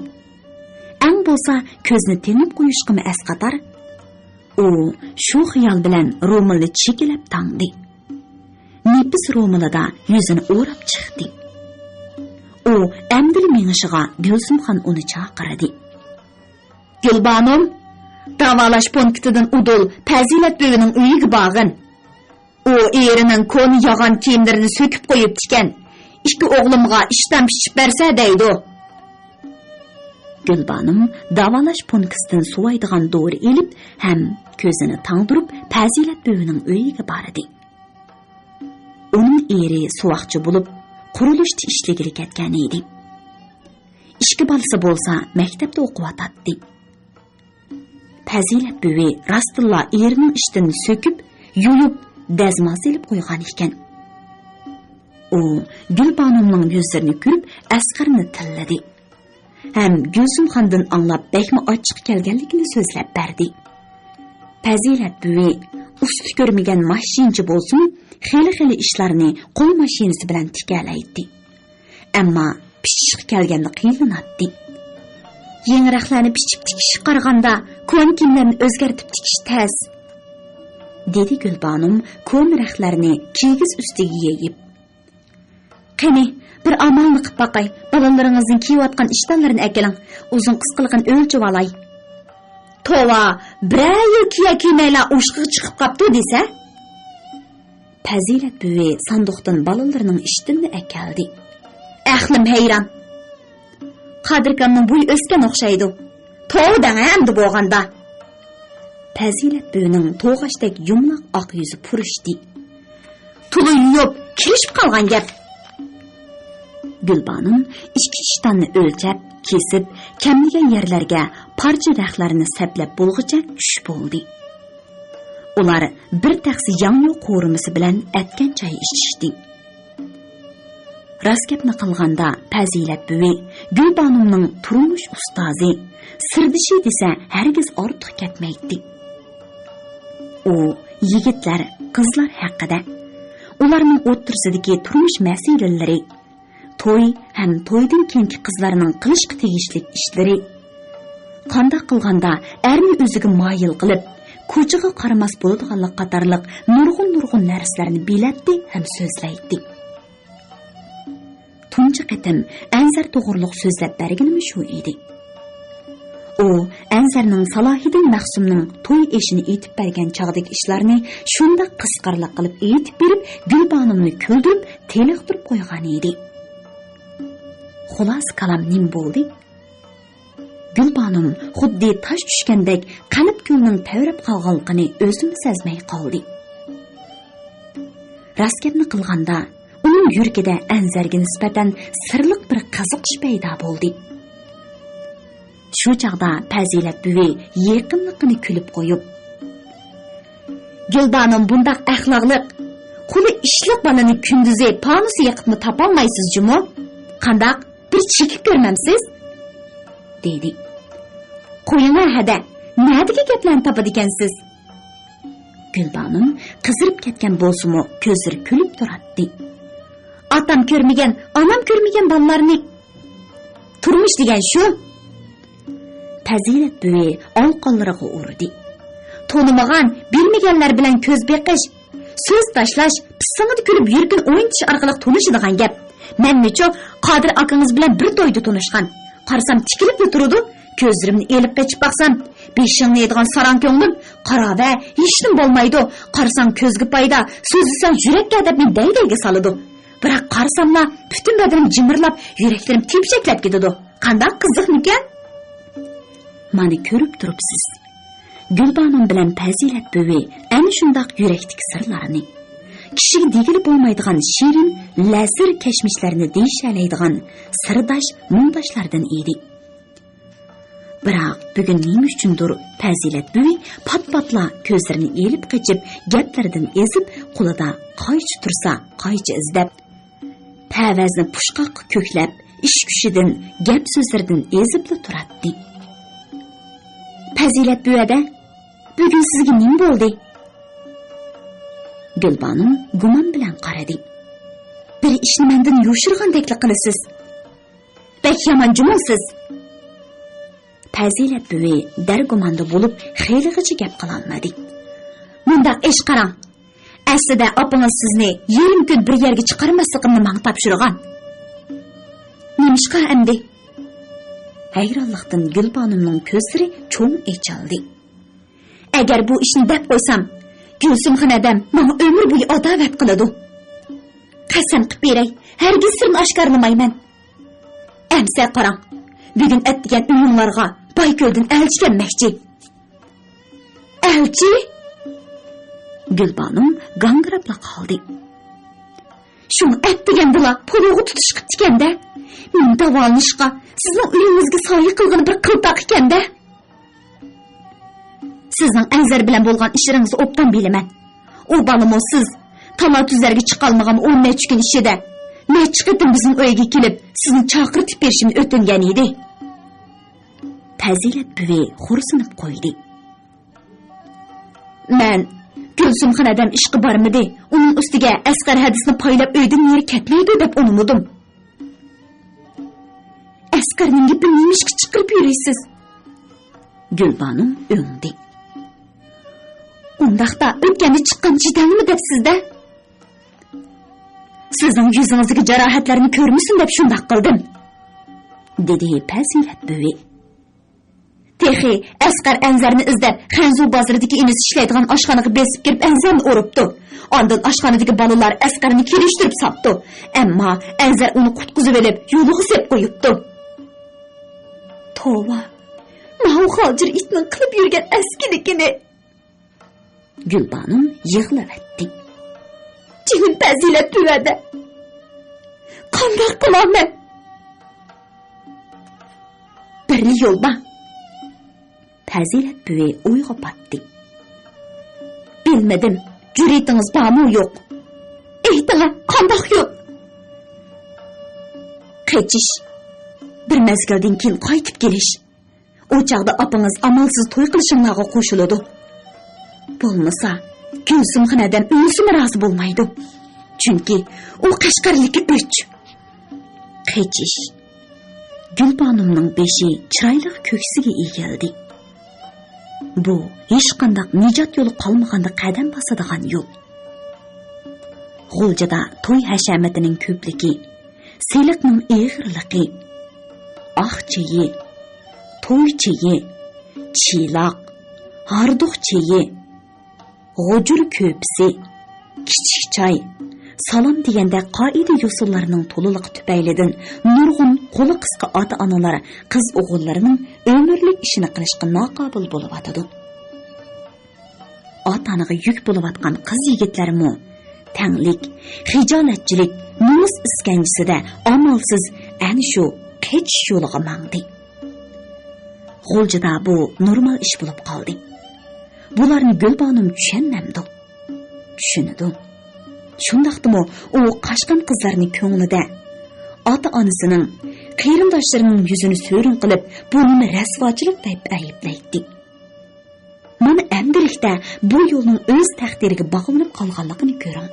ئەڭ بولسا كۆزنى تېڭىپ قويۇشقىمۇ ئەسقاتار. ئۇ شۇ خىيال بىلەن رومىلىنى چېكىلەپ تاڭدى. نېپىز رومىلىدا يۈزىنى ئوراپ چىقتى. ئۇ ئەمدىلا مېڭىشىغا گۈلزۇمخان ئۇنى چاقىردى. گۈلبانۇم، داۋالاش پونكىتىدىن ئۇدۇل پەزىلەت بۈۋىنىڭ ئۆيىگە بارغىن. ئۇ ئېرىنىڭ كونا ياغان كىيىملىرىنى سۆكۈپ قويۇپتىكەن. ئىككى ئوغلۇمغا ئىشتان پىشىپ بەرسە دەيدۇ. گۈلبانۇم داۋالاش پونكىتىدىن سۇۋايدىغان دورا ئېلىپ ھەم كۆزىنى تاڭدۇرۇپ پەزىلەت بۈۋىنىڭ ئۆيىگە باردى. ئۇنىڭ ئېرى سۇۋاقچى بولۇپ، قۇرۇلۇشتا ئىشلىگىلى كەتكەن ئىدى. ئىككى بالىسى بولسا مەكتەپتە ئوقۇۋاتاتتى. پەزىلەت بۈۋى راستتىنلا ئېرىنىڭ ئىشتىنىنى سۆكۈپ، يۇيۇپ، دەزمال سېلىپ قويغان ئىكەن. ئۇ گۈلبانۇمنىڭ يۈزلىرىنى كۆرۈپ، ئەسقەرنى تىللىدى. ھەم گۈلزۇمخاندىن ئاڭلاپ بەكمۇ ئاچچىقى كەلگەنلىكىنى سۆزلەپ بەردى. پەزىلەت بۈۋى ئۇستا كۆرمىگەن ماشىنىچى بولسىمۇ، خېلى-خېلى ئىشلارنى قول ماشىنىسى بىلەن تىكەلەيتتى. ئەمما پىچىشقا كەلگەندە قىينىلاتتى. يېڭى رەختلەرنى پىچىپ تىكىشكە قارىغاندا، كونا كىيىملەرنى ئۆزگەرتىپ تىكىش تەس، دېدى گۈلبانۇم كونا رەختلەرنى كىگىز ئۈستىگە يېيىپ. قېنى، بىر ئامالنى قىپ باقاي، بالىلىرىڭىزنىڭ كىيىۋاتقان ئىشتانلىرىنى ئەكېلىڭ، ئۇزۇن قىسقىلىقىنى ئۆلچىۋالاي. توۋا، بىرەر يىل كىيە كىيمەيلا ئوشۇقىغا چىقىپ قاپتۇ دېسە. پەزىلەت بۈۋى ساندۇقتىن بالىلىرىنىڭ ئىشتىنىنى ئەكەلدى. ئەقلىم ھەيران. قادىركامنىڭ بويى ئۆسكەن ئوخشايدۇ. توۋا دەڭ ئەمدى بولغاندا. پەزىلەت بۈۋىنىڭ توغاچتەك يۇمىلاق ئاق يۈزى پۇرۇشتى. تولا يۇيۇپ، كېلىشىپ قالغان گەپ. گۈلبانۇم ئىككى ئىشتاننى ئۆلچەپ، كېسىپ، كەملىگەن يەرلەرگە پارچە رەختلەرنى سەپلەپ بولغۇچە چۈش بولدى. ئۇلار بىر تەخسە ياڭيۇ قورۇمىسى بىلەن ئەتكەن چاي ئىچىشتى. راست گەپنى قىلغاندا، پەزىلەت بۈۋى گۈلبانۇمنىڭ تۇرمۇش ئۇستازى، سىردىشى دېسە ھەرگىز ئارتۇق كەتمەيتتى. ئۇ يىگىتلەر، قىزلار ھەققىدە، ئۇلارنىڭ ئوتتۇرىسىدىكى تۇرمۇش مەسىلىلىرى، توي ھەم تويدىن كېيىنكى قىزلارنىڭ قىلىشقا تېگىشلىك ئىشلىرى، قانداق قىلغاندا ئەرنى ئۆزىگە مايىل قىلىپ، كوچىغا قارىماس بولىدىغانلىق قاتارلىق نۇرغۇن-نۇرغۇن نەرسىلەرنى بىلەتتى ھەم سۆزلەيتتى. تۇنجى قېتىم ئەنزەر توغرۇلۇق سۆزلەپ بەرگىنىمۇ شۇ ئىدى. ئۇ ئەنزەرنىڭ سالاھىدىن مەخسۇمنىڭ توي ئېشىنى ئېيتىپ بەرگەن چاغدىكى ئىشلارنى شۇنداق قىزىقارلىق قىلىپ ئېيتىپ بېرىپ، گۈلبانۇمنى كۈلدۈرۈپ، تېلىقتۇرۇپ قويغان ئىدى. خۇلاسە كالام نېمە بولدى؟ گۈلبانۇم خۇددى تاش چۈشكەندەك قەلب كۆلنىڭ تەۋرەپ قالغانلىقىنى ئۆزىمۇ سەزمەي قالدى. راست گەپنى قىلغاندا، ئۇنىڭ يۈرىكىدە ئەنزەرگە نىسبەتەن سىرلىق بىر قىزىقىش پەيدا بولدى. شۇ چاغدا پەزىلەت بۈۋى يېقىملىقىنى كۈلۈپ قويۇپ، گۈلبانۇم بۇنداق ئەخلاقلىق، قولى ئىشلىق بالىنى كۈندۈزى پانۇس يېقىپمۇ تاپالمايسىز جۇمۇ؟ قانداق، بىر چېكىپ كۆرمەمسىز؟ دېدى. قويۇڭە ھەدە، نەدىكى گەپلەرنى تاپىدىكەنسىز؟ گۈلبانۇم قىزىرىپ كەتكەن بولسىمۇ، كۆزلىرى كۈلۈپ تۇراتتى. ئاتام كۆرمىگەن، ئانام كۆرمىگەن بالىلارنى. تۇرمۇش دېگەن شۇ. پەزىلەت بۈۋى ئالىقانلىرىغا ئۇردى. تونۇمىغان، بىلمىگەنلەر بىلەن كۆز بېقىش، سۆز تاشلاش، پىسسىڭىدا كۈلۈپ يۈرىكىنى ئوينىتىش ئارقىلىق تونۇشىدىغان گەپ. مەنمۇچۇ قادىر ئاكىڭىز بىلەن بىر تويدا تونۇشقان. قارىسام تىكىلىپلا تۇرىدۇ. كۆزلىرىمنى ئېلىپ قېچىپ باقسام، بېشىڭنى يەيدىغان ساراڭ كۆڭلۈم، قاراۋە، ھېچنېمە بولمايدۇ. قارىساڭ كۆزگە پايدا، سۆزلىسەڭ يۈرەككە دەپ مېنى دەي-دەيگە سالىدۇ. بىراق قارىساملا پۈتۈن بەدىنىم جىمىرلاپ، يۈرەكلىرىم تېپىشەكلەپ كېتىدۇ. قانداق قىزىقمىكەن؟ مانا كۆرۈپ تۇرۇپسىز. گۈلبانۇم بىلەن پەزىلەت بۈۋى ئەنە شۇنداق يۈرەكتىكى سىرلارنى، كىشىگە دېگىلى بولمايدىغان شېرىن، لەززەت كەچمىشلەرنى دېيىشەلەيدىغان سىرداش، مۇڭداشلاردىن ئىدى. بىراق بۈگۈن نېمە ئۈچۈندۇر پەزىلەت بۈۋى پات-پاتلا كۆزلىرىنى ئېلىپ قېچىپ، گەپلىرىدىن ئېزىپ، قولىدا قايچا تۇرسا قايچا ئىزدەپ، پەۋەزنى پۇشقاققا كۆكلەپ، ئىش-كۈشىدىن، گەپ-سۆزلىرىدىن ئېزىپلا تۇراتتى. پەزىلەت بۈۋەدە، بۈگۈن سىزگە نېمە بولدى؟ گۈلبانۇم گۇمان بىلەن قارىدى. بىر ئىشنى مەندىن يوشۇرغاندەكلا قىلىسىز. بەك يامان جۇمۇ سىز. پەزىلەت بۈۋى دەرگۇماندا بولۇپ، خېلىغىچە گەپ قىلالمىدى. مۇنداق ئىش قاراڭ. ئەسلىدە ئاپىڭىز سىزنى يېرىم كۈن بىر يەرگە چىقارماسلىقىمنى ماڭا تاپشۇرغان. نېمىشقا ئەمدى؟ ھەيرانلىقتىن گۈلبانۇمنىڭ كۆزلىرى چوڭ ئېچىلدى. ئەگەر بۇ ئىشنى دەپ قويسام، گۈلسۈمخان ھەدەم ماڭا ئۆمۈر بويى ئاداۋەت قىلىدۇ. قەسەم قىپ بېرەي، ھەرگىز سىرنى ئاشكارىلىمايمەن. ئەمسە قاراڭ، بۈگۈن ئەتىگەن ئۆيۈڭلارغا بايكۆلدىن ئەلچى كەلمەكچى. ئەلچى؟ گۈلبانۇم گاڭگىراپلا قالدى. شۇڭا ئەتىگەندىلا پۇلغا تۇتۇشۇپ قىپتىكەن-دە. مېنى داۋالىنىشقا، سىزنىڭ ئۆيىڭىزگە سايە قىلغىنى بىر قىلتاق ئىكەن-دە. سىزنىڭ ئەنزەر بىلەن بولغان ئىشلىرىڭىزنى ئوبدان بىلىمەن. ئۇ بالىمۇ سىز تالا-تۈزلەرگە چىقالمىغان ئون نەچچە كۈن ئىچىدە نەچچە قېتىم بىزنىڭ ئۆيگە كېلىپ، سىزنى چاقىرتىپ بېرىشىمنى ئۆتۈنگەن ئىدى. پەزىلەت بۈۋى خورسىنىپ قويدى. مەن، گۈلسۈمخان ھەدەم ئىشقا بارمىدى، ئۇنىڭ ئۈستىگە ئەسقەر ھەدىسىنى پايلاپ ئۆيدىن نېرى كەتمەيدۇ دەپ ئۇنىمىدىم. ئەسقەرنىڭ گېپىنى نېمىشقا چىقىرىپ يۈرىسىز؟ گۈلبانۇم ئۆڭدى. ئۇنداقتا ئۆتكەندە چىققان چېتەلنىمۇ دەپسىز-دە؟ سىزنىڭ يۈزىڭىزدىكى جاراھەتلەرنى كۆرمىسۇن دەپ شۇنداق قىلدىم، دېدى پەزىلەت بۈۋى. تېخى ئەسقەر ئەنزەرنى ئىزدەپ، خەنزۇ بازىرىدىكى ئىنىسى ئىشلەيدىغان ئاشخانىغا بېسىپ كىرىپ، ئەنزەرنى ئۇرۇپتۇ. ئاندىن ئاشخانىدىكى بالىلار ئەسقەرنى كېلىشتۈرۈپ ساپتۇ. ئەمما ئەنزەر ئۇنى قۇتقۇزۇۋېلىپ، يولىغا سېلىپ قويۇپتۇ. توۋا، ماۋۇ غالجىر ئىتنىڭ قىلىپ يۈرگەن ئەسكىلىكىنى! گۈلبانۇم يىغلىۋەتتى. جېنىم پەزىلەت بۈۋەدە. قانداق قىلارمەن؟ بىرلا يول بار. پەزىلەت بۈۋى ئويغا پاتتى. بىلمىدىم، جۈرئىتىڭىز بارمۇ يوق؟ ئېيتىڭە، قانداق يول؟ قېچىش. بىر مەزگىلدىن كېيىن قايتىپ كېلىش. ئۇ چاغدا ئاپىڭىز ئامالسىز توي قىلىشىڭلارغا قوشۇلىدۇ. بولمىسا، گۈلسۈمخان ھەدەم ئۆلسىمۇ رازى بولمايدۇ. چۈنكى ئۇ قەشقەرلىككە ئۆچ. قېچىش. گۈلبانۇمنىڭ بېشى چىرايلىق كۆكسىگە ئېگىلدى. بۇ ھېچقانداق نىجات يولى قالمىغاندا قەدەم باسىدىغان يول. غۇلجىدا توي ھەشەمىتىنىڭ كۆپلۈكى، سېلىقنىڭ ئېغىرلىقى، ئاق چېيى، توي چېيى، چىلاق، ھاردۇق چېيى، غۇجۇر كۆپىسى، كىچىك چاي، سالام دېگەندەك قائىدە-يوسۇنلارنىڭ تولىلىقى تۈپەيلىدىن نۇرغۇن قولى قىسقا ئاتا-ئانىلار قىز ئوغۇللىرىنىڭ ئۆمۈرلۈك ئىشىنى قىلىشقا ناقابىل بولۇۋاتىدۇ. ئاتا-ئانىغا يۈك بولۇۋاتقان قىز-يىگىتلەرمۇ تەڭلىك، خىجالەتچىلىك، نومۇس ئىسكەنجىسىدە ئامالسىز ئەنە شۇ قېچىش يولىغا ماڭدى. غۇلجىدا بۇ نورمال ئىش بولۇپ قالدى. بۇلارنى گۈلبانۇم چۈشەنمەمدۇ؟ چۈشىنىدۇ. شۇنداقتىمۇ ئۇ قاچقان قىزلارنى كۆڭلىدە ئاتا-ئانىسىنىڭ، قېرىنداشلىرىنىڭ يۈزىنى سۈرۈن قىلىپ، بۇ نېمە رەسۋاچىلىق دەپ ئەيىبلەيتتى. مانا ئەمدىلىكتە بۇ يولنىڭ ئۆز تەقدىرىگە باغلىنىپ قالغانلىقىنى كۆرۈڭ.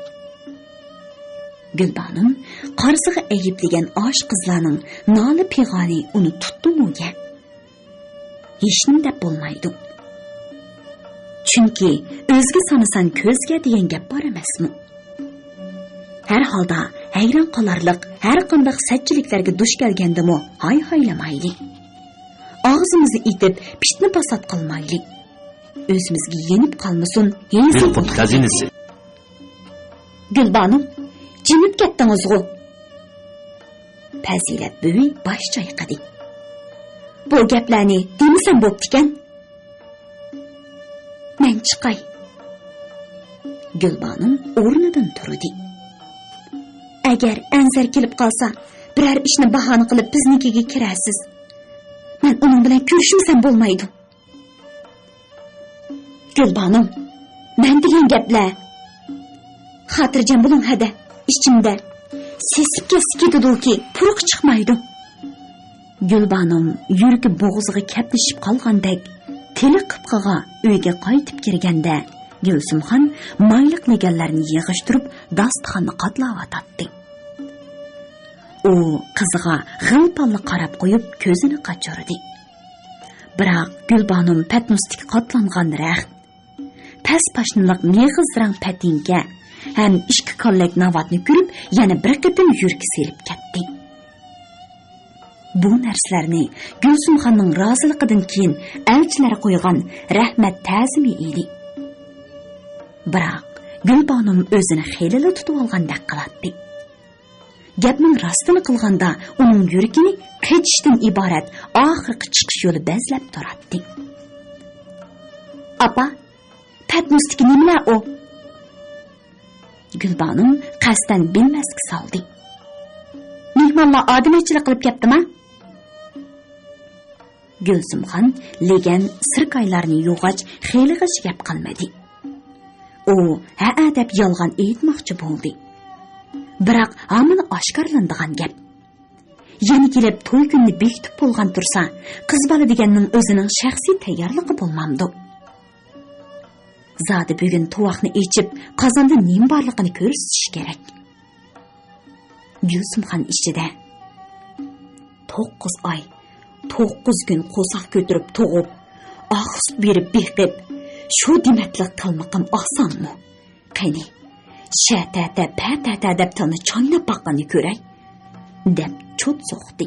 گۈلبانۇم قارىسىغا ئەيىبلىگەن ئاشۇ قىزلارنىڭ نالە-پىغانى ئۇنى تۇتتىمۇ يە؟ ھېچنېمە دەپ بولمايدۇ. چۈنكى ئۆزگە سانىساڭ كۆزگە دېگەن گەپ بار ئەمەسمۇ؟ ھەر ھالدا ھەيران قالارلىق ھەر قانداق سەتچىلىكلەرگە دۇچ كەلگەندىمۇ ھايھايلىمايلى. ئاغزىمىزنى ئېتىپ پىتنە-پاسات قىلمايلى. ئۆزىمىزگە يېنىپ قالمىسۇن ھېزى. بىر پۇت خەزىنىسى. گۈلبانۇم، جىمىپ كەتتىڭىزغۇ؟ پەزىلەت بۈۋى باش چايقىدى. بۇ گەپلەرنى دېمىسەم بوپتىكەن. مەن چىقاي. گۈلبانۇم ئورنىدىن تۇردى. ئەگەر ئەنزەر كېلىپ قالسا، بىرەر ئىشنى باھانە قىلىپ بىزنىڭكىگە كىرەرسىز. ئۇنىڭ بىلەن كۆرۈشمىسەم بولمايدۇ. گۈلبانۇم، مەن دېگەن گەپلەر. خاتىرجەم بولۇڭ ھەدە، ئىچىمدە سېسىپ كەتسە كېتىدۇكى، پۇرىقى چىقمايدۇ. گۈلبانۇم يۈرىكى بوغۇزىغا كەپلىشىپ قالغاندەك، تىلى قىپقىغا ئۆيگە قايتىپ كىرگەندە، گۈلسۈمخان مايلىق لېگەنلەرنى يىغىشتۇرۇپ، داستىخاننى قاتلاۋاتاتتى. ئۇ قىزىغا غىل-پاللا قاراپ قويۇپ، كۆزىنى قاچۇردى. بىراق گۈلبانۇم پەتنۇستىكى قاتلانغان رەخت، پەس پاشنىلىق مېغىز رەڭ پەتىنكە ھەم ئىككى كاللەك ناۋاتنى كۆرۈپ، يەنە بىر قېتىم يۈرىكى سېلىپ كەتتى. بۇ نەرسىلەرنى گۈلسۈمخاننىڭ رازىلىقىدىن كېيىن ئەلچىلەر قويغان رەھمەت تەزىمى ئىدى. بىراق گۈلبانۇم ئۆزىنى خېلىلا تۇتۇۋالغاندەك قىلاتتى. گەپنىڭ راستىنى قىلغاندا، ئۇنىڭ يۈرىكىنى قېچىشتىن ئىبارەت ئاخىرقى چىقىش يولى بەزلەپ تۇراتتى. ئاپا، پەتنۇستىكى نېمىلەر ئۇ؟ گۈلبانۇم قەستەن بىلمەسكە سالدى. مېھمانلار ئادىمىچىلىك قىلىپ كەپتىما؟ گۈلسۈمخان لېگەن سىركايلارنى يۇغاچ، خېلىغىچە گەپ قىلمىدى. ئۇ ھەئە دەپ يالغان ئېيتماقچى بولدى. بىراق ھامان ئاشكارىلىنىدىغان گەپ. يەنە كېلىپ توي كۈنىنى بېكىتىپ بولغان تۇرسا، قىز بالا دېگەننىڭ ئۆزىنىڭ شەخسىي تەييارلىقى بولمامدۇ؟ زادى بۈگۈن تۇۋاقنى ئېچىپ، قازاندا نېمە بارلىقىنى كۆرسىتىش كېرەك. گۈلسۈمخان ئىچىدە، توققۇز ئاي، توققۇز كۈن قورساق كۆتۈرۈپ تۇغۇپ، ئاق سۈت بېرىپ بېقىپ، شۇ دېمەتلىك قىلمىقىم ئاسانمۇ؟ قېنى، شەتەتە، پەتەتە دەپ تىلنى چايناپ باققىنى كۆرەي، دەپ چوت سوقتى.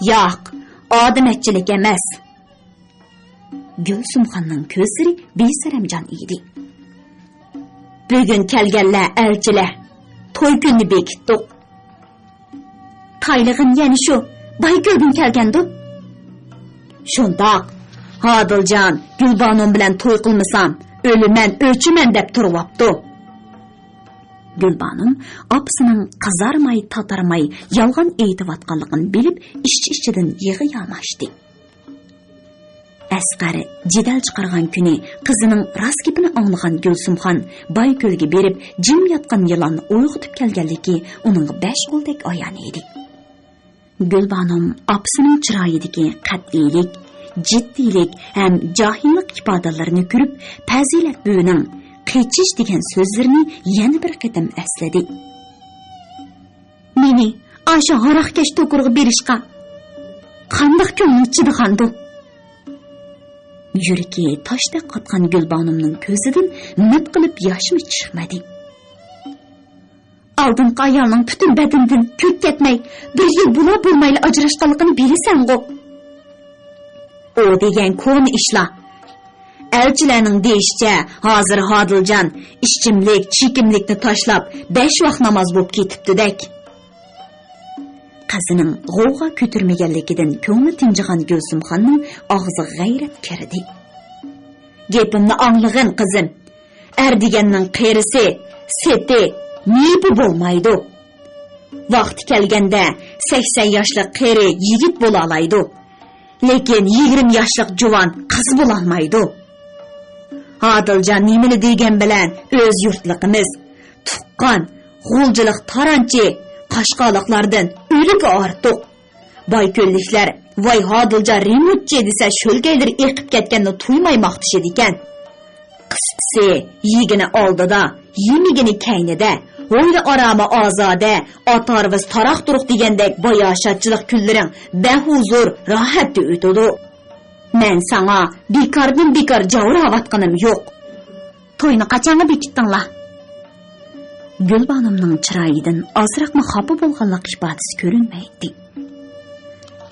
ياق، ئادىمەتچىلىك ئەمەس. گۈلسۈمخاننىڭ كۆزلىرى بىسەرەمجان ئىدى. بۈگۈن كەلگەنلەر ئەلچىلەر، توي كۈنىنى بېكىتتۇق. تايلىغىن يەنە شۇ بايكۆلدىن كەلگەندۇ؟ شۇنداق. ھادىلجان، گۈلبانۇم بىلەن توي قىلمىسام، ئۆلىمەن، ئۆچىمەن دەپ تۇرۇۋاپتۇ. گۈلبانۇم ئاپىسىنىڭ قىزارماي، تاتارماي يالغان ئېيتىۋاتقانلىقىنى بىلىپ، ئىچ-ئىچىدىن يىغا ياماشتى. ئەسقەر جېدەل چىقارغان كۈنى قىزىنىڭ راست گېپىنى ئاڭلىغان گۈلسۈمخان بايكۆلگە بېرىپ، جىم ياتقان يىلاننى ئويغىتىپ كەلگەنلىكى ئۇنىڭغا بەش قولدەك ئايان ئىدى. گۈلبانۇم ئاپىسىنىڭ چىرايىدىكى قەتئىيلىك، جىددىيلىك ھەم جاھىللىق ئىپادىلىرىنى كۆرۈپ، پەزىلەت بۈۋىنىڭ قېچىش دېگەن سۆزلىرىنى يەنە بىر قېتىم ئەسلىدى. مېنى ئاشۇ ھاراقكەش توكۇرغا بېرىشقا قانداق كۆڭلۈڭ چىدىغاندۇ؟ يۈرىكى تاشتەك قاتقان گۈلبانۇمنىڭ كۆزىدىن مىت قىلىپ ياشمۇ چىقمىدى. ئالدىنقى ئايالنىڭ پۈتۈن بەدىنىدىن كۆك كەتمەي، بىر يىل بولا بولمايلا ئاجراشقانلىقىنى بىلىسەنغۇ؟ ئۇ دېگەن كونا ئىشلار. ئەلچىلەرنىڭ دېيىشىچە، ھازىر ھادىلجان ئىچىملىك، چېكىملىكنى تاشلاپ، بەش ۋاق ناماز بوپ كېتىپتىدەك. قىزىنىڭ غوۋغا كۆتۈرمىگەنلىكىدىن كۆڭلى تىنجىغان گۈلسۈمخاننىڭ ئاغزىغا غەيرەت كىردى. گېپىمنى ئاڭلىغىن، قىزىم. ئەر دېگەننىڭ قېرىسى، سېتى، نېپى بولمايدۇ. ۋاقتى كەلگەندە سەكسەن ياشلىق قېرى يىگىت بولالايدۇ. لېكىن يىگىرمە ياشلىق جۇۋان قىز بولالمايدۇ. ھادىلجان نېمىلا دېگەن بىلەن ئۆز يۇرتلۇقىمىز، تۇغقان، غۇلجىلىق تارانچى، قاشقالىقلاردىن ئۆلۈكى ئارتۇق. بايكۆللۈكلەر، ۋاي ھادىلجان رېمونتچى دېسە، شۆلگەيلىرى ئېقىپ كەتكەننى تۇيماي ماختىشىدىكەن. قىسقىسى، يېگىنى ئالدىدا، يېمىگىنى كەينىدە، ھويلا ئارامى ئازادە، ئات ھارۋىسى تاراق-تۇرۇق دېگەندەك باياشاتچىلىق كۈنلىرىڭ بەھۇزۇر، راھەتتە ئۆتىدۇ. مەن ساڭا بىكاردىن بىكار جاۋراۋاتقىنىم يوق. توينى قاچانغا بېكىتتىڭلار؟ گۈلبانۇمنىڭ چىرايىدىن ئازراقمۇ خاپا بولغانلىق ئىپادىسى كۆرۈنمەيتتى.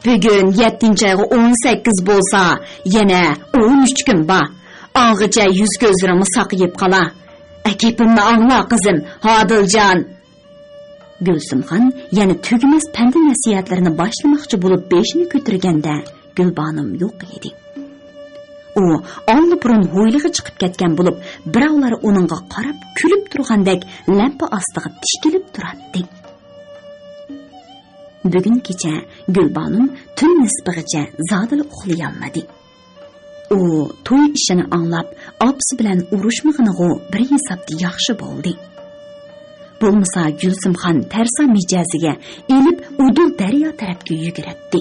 بۈگۈن يەتتىنچى ئايغا ئون سەككىز بولسا، يەنە ئون ئۈچ كۈن بار. ئاڭغىچە يۈز-كۆزلىرىڭمۇ ساقىيىپ قالا. ئە، گېپىمنى ئاڭلا، قىزىم، ھادىلجان. گۈلسۈمخان يەنە تۈگىمەس پەندى-نەسىھەتلىرىنى باشلىماقچى بولۇپ بېشىنى كۆتۈرگەندە، گۈلبانۇم يوق ئىدى. ئۇ ئاللىبۇرۇن ھويلىغا چىقىپ كەتكەن بولۇپ، بىراۋلار ئۇنىڭغا قاراپ كۈلۈپ تۇرغاندەك لەمپە ئاستىغا تىكىلىپ تۇراتتى. بۈگۈن كېچە گۈلبانۇم تۈن نىسپىغىچە زادىلا ئۇخلىيالمىدى. ئۇ توي ئىشىنى ئاڭلاپ، ئاپىسى بىلەن ئۇرۇشمىغىنىغۇ بىر ھېسابتا ياخشى بولدى. بولمىسا گۈلسۈمخان تەرسا مىجەزىگە ئېلىپ ئۇدۇل دەريا تەرەپكە يۈگۈرەتتى.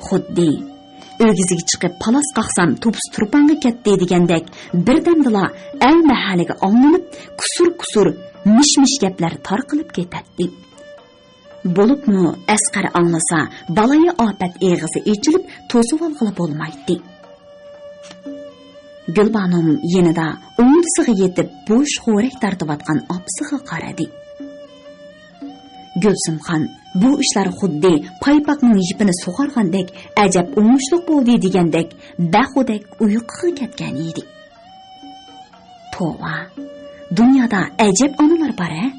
خۇددى «ئۆگزىگە چىقىپ پالاس قاقسام توپىسى تۇرپانغا كەتتى» دېگەندەك، بىردەمدىلا ئەل مەھەللىگە ئاڭلىنىپ، كۇسۇر-كۇسۇر، مىش-مىش گەپلەر تارقىلىپ كېتەتتى. بولۇپمۇ ئەسقەر ئاڭلىسا، بالايىئاپەت ئېغىزى ئېچىلىپ توسۇۋالغىلى بولمايتتى. گۈلبانۇم يېنىدا ئوڭدىسىغا يېتىپ بوش خورەك تارتىۋاتقان ئاپىسىغا قارىدى. گۈلسۈمخان بۇ ئىشلار خۇددى پايپاقنىڭ يىپىنى سۇغارغاندەك ئەجەب ئوڭۇشلۇق بولدى دېگەندەك بەخۇدەك ئۇيقۇغا كەتكەن ئىدى. توۋا، دۇنيادا ئەجەب ئانىلار بار ھە!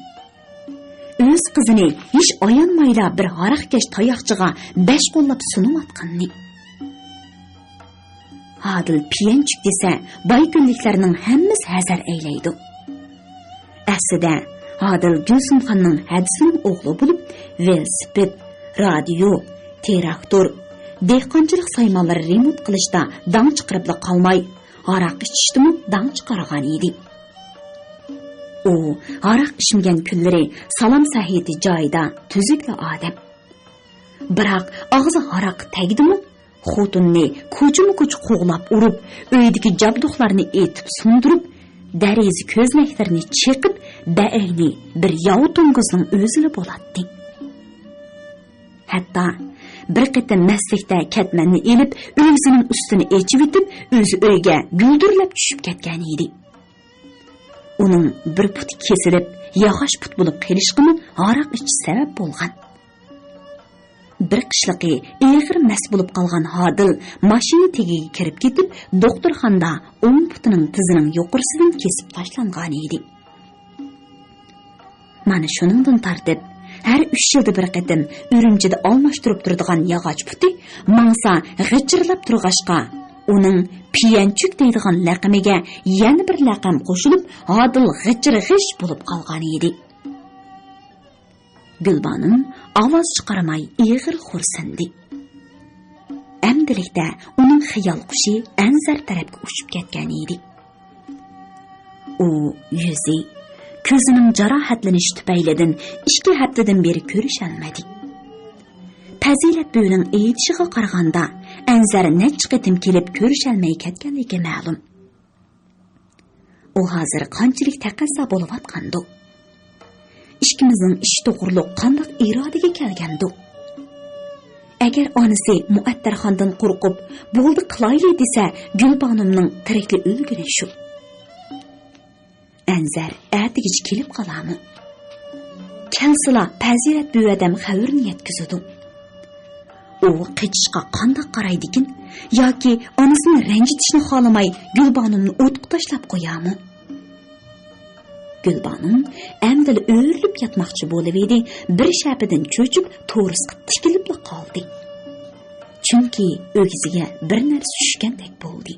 ئۆز قىزىنى ھېچ ئايانمايلا بىر ھاراقكەش تاياقچىغا بەش قوللاپ سۇنۇۋاتقىنىنى. ھادىل پىيەنچۈك دېسە، بايكۆللۈكلەرنىڭ ھەممىسى ھەزەر ئەيلەيدۇ. ئەسلىدە، ھادىل گۈلسۈمخاننىڭ ھەدىسىنىڭ ئوغلى بولۇپ، ۋېلىسىپىت، رادىيو، تىراكتور، دېھقانچىلىق سايمانلىرى رېمونت قىلىشتا داڭ چىقىرىپلا قالماي، ھاراق ئىچىشتىمۇ داڭ چىقارغان ئىدى. ئۇ ھاراق ئىچمىگەن كۈنلىرى سالام سەھىتى جايىدا، تۈزۈكلا ئادەم. بىراق ئاغزى ھاراققا تەگدىمۇ، خوتۇننى كوچىمۇ كوچا قوغلاپ ئۇرۇپ، ئۆيدىكى جابدۇقلارنى ئېتىپ سۇندۇرۇپ، دېرىزە كۆزنەكلىرىنى چېقىپ، بەئەينى بىر ياۋا توڭگۇزنىڭ ئۆزىلا بولاتتى. ھەتتا بىر قېتىم مەستلىكتە كەتمەننى ئېلىپ، ئۆگزىنىڭ ئۈستىنى ئېچىۋېتىپ، ئۆزى ئۆيگە گۈلدۈرلەپ چۈشۈپ كەتكەن ئىدى. ئۇنىڭ بىر پۇتى كېسىلىپ، ياغاچ پۇت بولۇپ قېلىشقىمۇ ھاراق ئىچىش سەۋەب بولغان. بىر قىشلىقى ئېغىر مەست بولۇپ قالغان ھادىل ماشىنا تېگىگە كىرىپ كېتىپ، دوختۇرخانىدا ئوڭ پۇتىنىڭ تىزىنىڭ يۇقىرىسىدىن كېسىپ تاشلانغان ئىدى. مانا شۇنىڭدىن تارتىپ، ھەر ئۈچ يىلدا بىر قېتىم ئۈرۈمچىدە ئالماشتۇرۇپ تۇرىدىغان ياغاچ پۇتى ماڭسا غىچىرلاپ تۇرغاچقا، ئۇنىڭ پىيەنچۈك دەيدىغان لەقىمىگە يەنە بىر لەقەم قوشۇلۇپ، ھادىل غىچىر-غىچ بولۇپ قالغان ئىدى. گۈلبانۇم ئاۋاز چىقارماي ئېغىر خورسىندى. ئەمدىلىكتە ئۇنىڭ خىيال قۇشى ئەنزەر تەرەپكە ئۇچۇپ كەتكەن ئىدى. ئۇ يۈزى، كۆزىنىڭ جاراھەتلىنىشى تۈپەيلىدىن ئىككى ھەپتىدىن بېرى كۆرۈشەلمىدى. پەزىلەت بۈۋىنىڭ ئېيتىشىغا قارىغاندا، ئەنزەر نەچچە قېتىم كېلىپ كۆرۈشەلمەي كەتكەنلىكى مەلۇم. ئۇ ھازىر قانچىلىك تەقەززا بولۇۋاتقاندۇ؟ ئىككىمىزنىڭ ئىش توغرۇلۇق قانداق ئىرادىگە كەلگەندۇ؟ ئەگەر ئانىسى مۇئەتتەرخاندىن قورقۇپ، «بولدى، قىلايلى» دېسە، گۈلبانۇمنىڭ تىرىكلا ئۆلگىنى شۇ. ئەنزەر ئەتىگىچە كېلىپ قالامۇ؟ كەلسىلا، پەزىلەت بۈۋەدەم خەۋىرىنى يەتكۈزىدۇ. ئۇ قېچىشقا قانداق قارايدىكىن؟ ياكى ئانىسىنى رەنجىتىشنى خالىماي، گۈلبانۇمنى ئوتقا تاشلاپ قويامۇ؟ گۈلبانۇم ئەمدىلا ئۆرۈلۈپ ياتماقچى بولۇۋىدى، بىر شەپىدىن چۆچۈپ، تورۇسقا تىكىلىپلا قالدى. چۈنكى ئۆگزىگە بىر نەرسە چۈشكەندەك بولدى.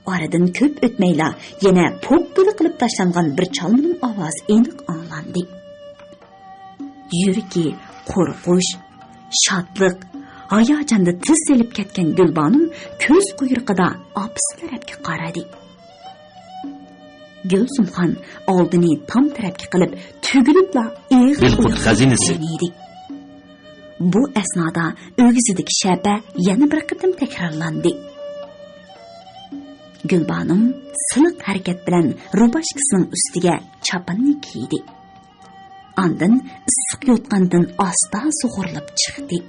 ئارىدىن كۆپ ئۆتمەيلا يەنە پوپپىدە قىلىپ تاشلانغان بىر چالمىنىڭ ئاۋازى ئېنىق ئاڭلاندى. يۈرىكى قورقۇش، شادلىق، ھاياجاندا تىز سېلىپ كەتكەن گۈلبانۇم كۆز قۇيرۇقىدا ئاپىسى تەرەپكە قارىدى. گۈلسۈمخان ئالدىنى تام تەرەپكە قىلىپ، تۈگۈلۈپلا ئېغىر بىلقۇت ئۇيقۇغا خەزىنىسى كەتكەن ئىدى. بۇ ئەسنادا ئۆگزىدىكى شەپە يەنە بىر قېتىم تەكرارلاندى. گۈلبانۇم سىلىق ھەرىكەت بىلەن روباشكىسىنىڭ ئۈستىگە چاپىنىنى كىيدى. ئاندىن ئىسسىق يوتقاندىن ئاستا سۇغۇرۇلۇپ چىقتى.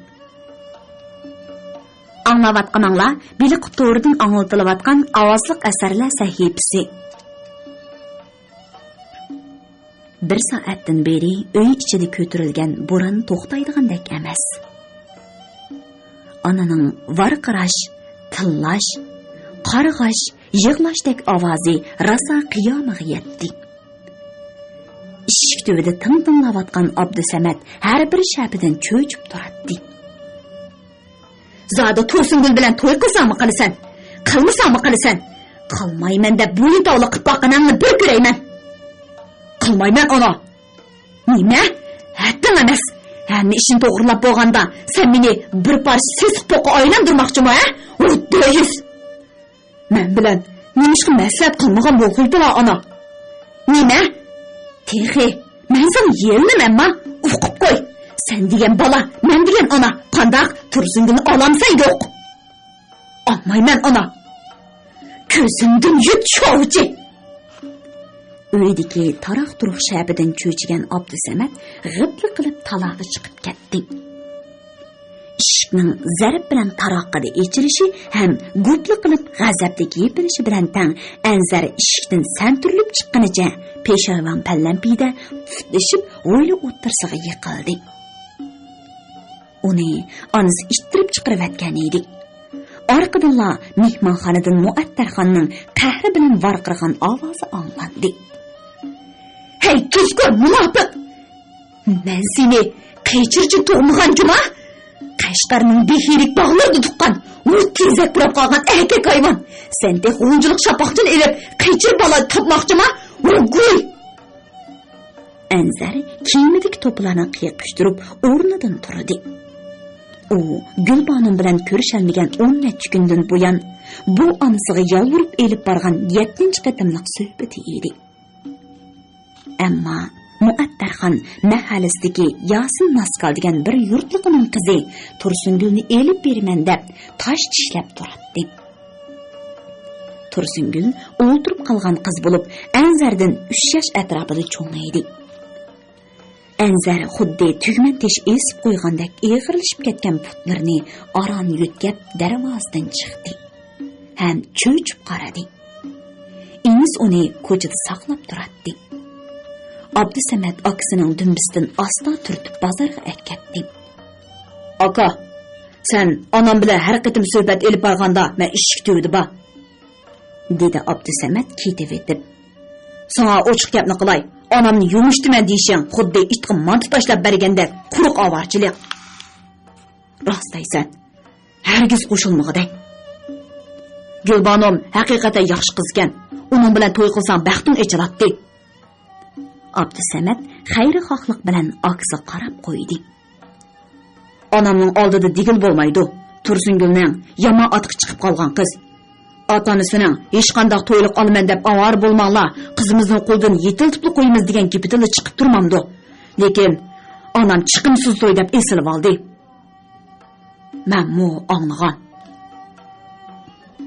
ئاڭلاۋاتقىنىڭلار بىلقۇت تورىدىن ئاڭلىتىلىۋاتقان ئاۋازلىق ئەسەرلەر سەھىپىسى. بىر سائەتتىن بېرى ئۆي ئىچىدە كۆتۈرۈلگەن بوران توختايدىغاندەك ئەمەس. ئانىنىڭ ۋارقىراش، تىللاش، قارغاش، يىغلاشتەك ئاۋازى راسا قىيامىغا يەتتى. ئىشىك تۈۋىدە تىڭ تىڭلاۋاتقان ئابدۇسەمەت ھەر بىر شەپىدىن چۆچۈپ تۇراتتى. زادى تۇرسۇنگۈل بىلەن توي قىلساڭمۇ قىلىسەن، قىلمىساڭمۇ قىلىسەن. قىلمايمەن دەپ بويۇن تاۋلىق قىلىپ باققىنىڭنى بىر كۆرەيمەن. قىلمايمەن ئانا. نېمە؟ ھەددىڭ ئەمەس. ھەممە ئىشنى توغرىلاپ بولغاندا، سەن مېنى بىر پارچە سېسىق پوققا ئايلاندۇرماقچىمۇ، ھە؟ ئۇ دەييۇس! مەن بىلەن نېمىشقا مەسلىھەت قىلمىغان بولغىيدىلا، ئانا؟ نېمە؟ تېخى مەن ساڭا يېلىنىمەنما؟ ئۇقۇپ قوي. سەن دېگەن بالا، مەن دېگەن ئانا. قانداق؟ تۇرسۇنگۈلنى ئالامسەن؟ يوق. ئالمايمەن، ئانا. كۆزۈمدىن يۇت شۇ ئاۋچى! ئۆيدىكى تاراق-تۇرۇق شەپىدىن چۆچۈگەن ئابدۇسەمەت غىپلا قىلىپ تالاغا چىقىپ كەتتى. ئىشىكنىڭ زەرب بىلەن تاراققىدە ئېچىلىشى ھەم گۇپلا قىلىپ غەزەپتە يېپىلىشى بىلەن تەڭ ئەنزەر ئىشىكتىن سەنتۈرۈلۈپ چىققىنىچە پېشايۋان پەللەمپىيىدە پۇتلىشىپ ھويلا ئوتتۇرىسىغا يىقىلدى. ئۇنى ئانىسى ئىتتىرىپ چىقىرىۋەتكەن ئىدى. ئارقىدىنلا مېھمانخانىدىن مۇئەتتەرخاننىڭ قەھرى بىلەن ۋارقىرىغان ئاۋازى ئاڭلاندى. ھەي، كېچقۇر مۇناپىق! مەن سېنى قېچىرچە تۇغمىغان جۇما! قەشقەرنىڭ بىخىيرىك باغلىرىدا تۇغقان، ئۇ تېزەك پۇراپ قالغان ئەركەك ھايۋان! سەن تېخى غۇنچىلىق شاپاقچىنى ئېلىپ، قېچىر بالا تاپماقچىما؟ ۋۇگۇي! ئەنزەر كىيىمىدىكى توپىلارنى قىيقىشتۇرۇپ ئورنىدىن تۇردى. ئۇ گۈلبانۇم بىلەن كۆرۈشەلمىگەن ئون نەچچە كۈندىن بۇيان بۇ ئانىسىغا يالۋۇرۇپ ئېلىپ بارغان يەتتىنچى قېتىملىق سۆھبىتى ئىدى. ئەمما مۇئەتتەرخان مەھەللىسىدىكى ياسىن ناسكال دېگەن بىر يۇرتلۇقىنىڭ قىزى تۇرسۇنگۈلنى ئېلىپ بېرىمەن دەپ تاش چىشلەپ تۇراتتى. تۇرسۇنگۈل ئولتۇرۇپ قالغان قىز بولۇپ، ئەنزەردىن ئۈچ ياش ئەتراپىدا چوڭ ئىدى. ئەنزەر خۇددى تۈگمەن تېشى ئېسىپ قويغاندەك ئېغىرلىشىپ كەتكەن پۇتلىرىنى ئاران يۆتكەپ دەرۋازىدىن چىقتى ھەم چۆچۈپ قارىدى. ئىنىسى ئۇنى كوچىدا ساقلاپ تۇراتتى. ئابدۇسەمەت ئاكىسىنىڭ دۈمبىسىدىن ئاستا تۈرتۈپ بازارغا ئەكەتتى. ئاكا، سەن ئانام بىلەن ھەر قېتىم سۆھبەت ئېلىپ بارغاندا مەن ئىشىك تۈۋىدە بار، دېدى ئابدۇسەمەت كېتىۋېتىپ. ساڭا ئوچۇق گەپنى قىلاي، ئانامنى يۇمشىتىمەن دېيىشىڭ خۇددى ئىتقا مانتا تاشلاپ بەرگەندەك قۇرۇق ئاۋارىچىلىق. راست دەيسەن، ھەرگىز قوشۇلمىغۇدەك. گۈلبانۇم ھەقىقەتەن ياخشى قىز ئىكەن، ئۇنىڭ بىلەن توي قىلساڭ بەختىڭ ئېچىلاتتى. ئابدۇسەمەت خەيرىخاھلىق بىلەن ئاكىسىغا قاراپ قويدى. ئانامنىڭ ئالدىدا دېگىلى بولمايدۇ. تۇرسۇنگۈلنىڭ يامان ئاتىقى چىقىپ قالغان قىز. ئاتا-ئانىسىنىڭ ھېچقانداق تويلۇق ئالىمەن دەپ ئاۋارە بولماڭلار، قىزىمىزنىڭ قولىدىن يېتىلتىپلا قويىمىز دېگەن گېپىدىلا چىقىپ تۇرمامدۇ. لېكىن ئانام چىقىمسىز توي دەپ ئېسىلىۋالدى. مەنمۇ ئاڭلىغان.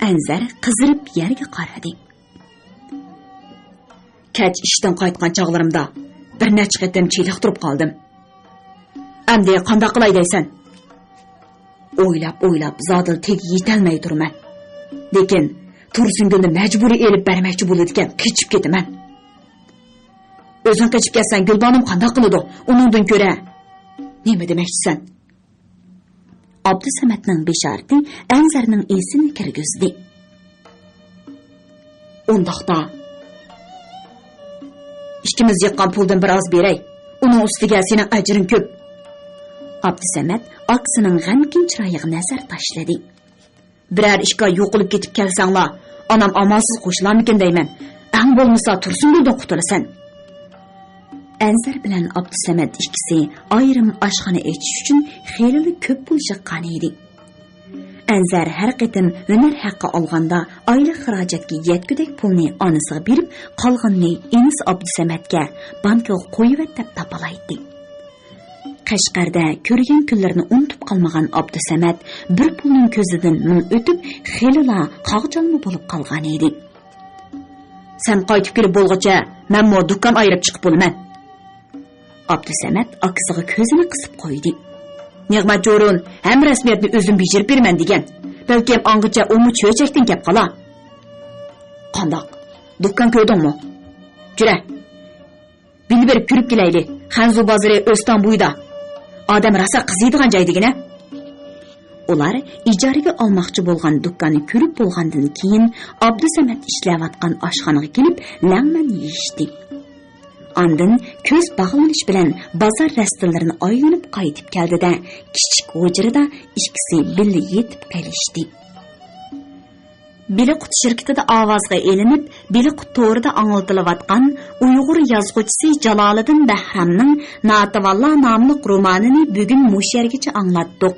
ئەنزەر قىزىرىپ يەرگە قارىدى. كەچ ئىشتىن قايتقان چاغلىرىمدا بىر نەچچە قېتىم چېلىقتۇرۇپ قالدىم. ئەمدى قانداق قىلاي دەيسەن؟ ئويلاپ-ئويلاپ زادىلا تېگىگە يېتەلمەي تۇرىمەن. لېكىن تۇرسۇنگۈلنى مەجبۇرىي ئېلىپ بەرمەكچى بولىدىكەن، قېچىپ كېتىمەن. ئۆزۈڭ قېچىپ كەتسەڭ گۈلبانۇم قانداق قىلىدۇ؟ ئۇنىڭدىن كۆرە. نېمە دېمەكچىسەن؟ ئابدۇسەمەتنىڭ بېشارىتى ئەنزەرنىڭ ئېسىنى كىرگۈزدى. ئۇنداقتا، ئىككىمىز يىغقان پۇلدىن بىر ئاز بېرەي. ئۇنىڭ ئۈستىگە سېنىڭ ئەجرىڭ كۆپ. ئابدۇسەمەت ئاكىسىنىڭ غەمكىن چىرايىغا نەزەر تاشلىدى. بىرەر ئىككى ئاي يوقىلىپ كېتىپ كەلسەڭلار، ئانام ئامالسىز قوشۇلارمىكىن دەيمەن. ئەڭ بولمىسا تۇرسۇنگۈلدىن قۇتۇلىسەن. ئەنزەر بىلەن ئابدۇسەمەت ئىككىسى ئايرىم ئاشخانا ئېچىش ئۈچۈن خېلىلا كۆپ پۇل يىغقان ئىدى. ئەنزەر ھەر قېتىم ھۈنەر ھەققى ئالغاندا ئايلىق خىراجەتكە يەتكۈدەك پۇلنى ئانىسىغا بېرىپ، قالغىنىنى ئىنىسى ئابدۇسەمەتكە بانكىغا قويۇۋەت دەپ تاپىلايتتى. قەشقەردە كۆرگەن كۈنلىرىنى ئۇنتۇپ قالمىغان ئابدۇسەمەت بىر پۇلنىڭ كۆزىدىن مىڭ ئۆتۈپ، خېلىلا قاغجالما بولۇپ قالغان ئىدى. سەن قايتىپ كېلىپ بولغۇچە مەنمۇ دۇكان ئايرىپ چىقىپ بولىمەن. ئابدۇسەمەت ئاكىسىغا كۆزىنى قىسىپ قويدى. نېغمەت جورۇن ھەممە رەسمىيەتنى ئۆزۈم بېجىرىپ بېرىمەن دېگەن. بەلكىم ئاڭغىچە ئۇمۇ چۆچەكتىن كەپ قالا. قانداق؟ دۇكان كۆردۈڭمۇ؟ جۈرە. بىللە بېرىپ كۆرۈپ كېلەيلى. خەنزۇ بازىرى ئۆستەڭ بويىدا. ئادەم راسا قىزىيدىغان جاي دېگىنە. ئۇلار ئىجارىگە ئالماقچى بولغان دۇكاننى كۆرۈپ بولغاندىن كېيىن، ئابدۇسەمەت ئىشلەۋاتقان ئاشخانىغا كېلىپ، لەڭمەن يېيىشتى. ئاندىن كۆز باغلىنىش بىلەن بازار رەستىلىرىنى ئايلىنىپ قايتىپ كەلدى-دە، كىچىك ھۇجرىدا ئىككىسى بىللە يېتىپ قېلىشتى. بىلىقۇت شىركىتىدە ئاۋازغا ئېلىنىپ، بىلىقۇت تورىدا ئاڭلىتىلىۋاتقان ئۇيغۇر يازغۇچىسى جالالىدىن بەھرامنىڭ ناتىۋانلار ناملىق رومانىنى بۈگۈن مۇشۇ يەرگىچە ئاڭلاتتۇق.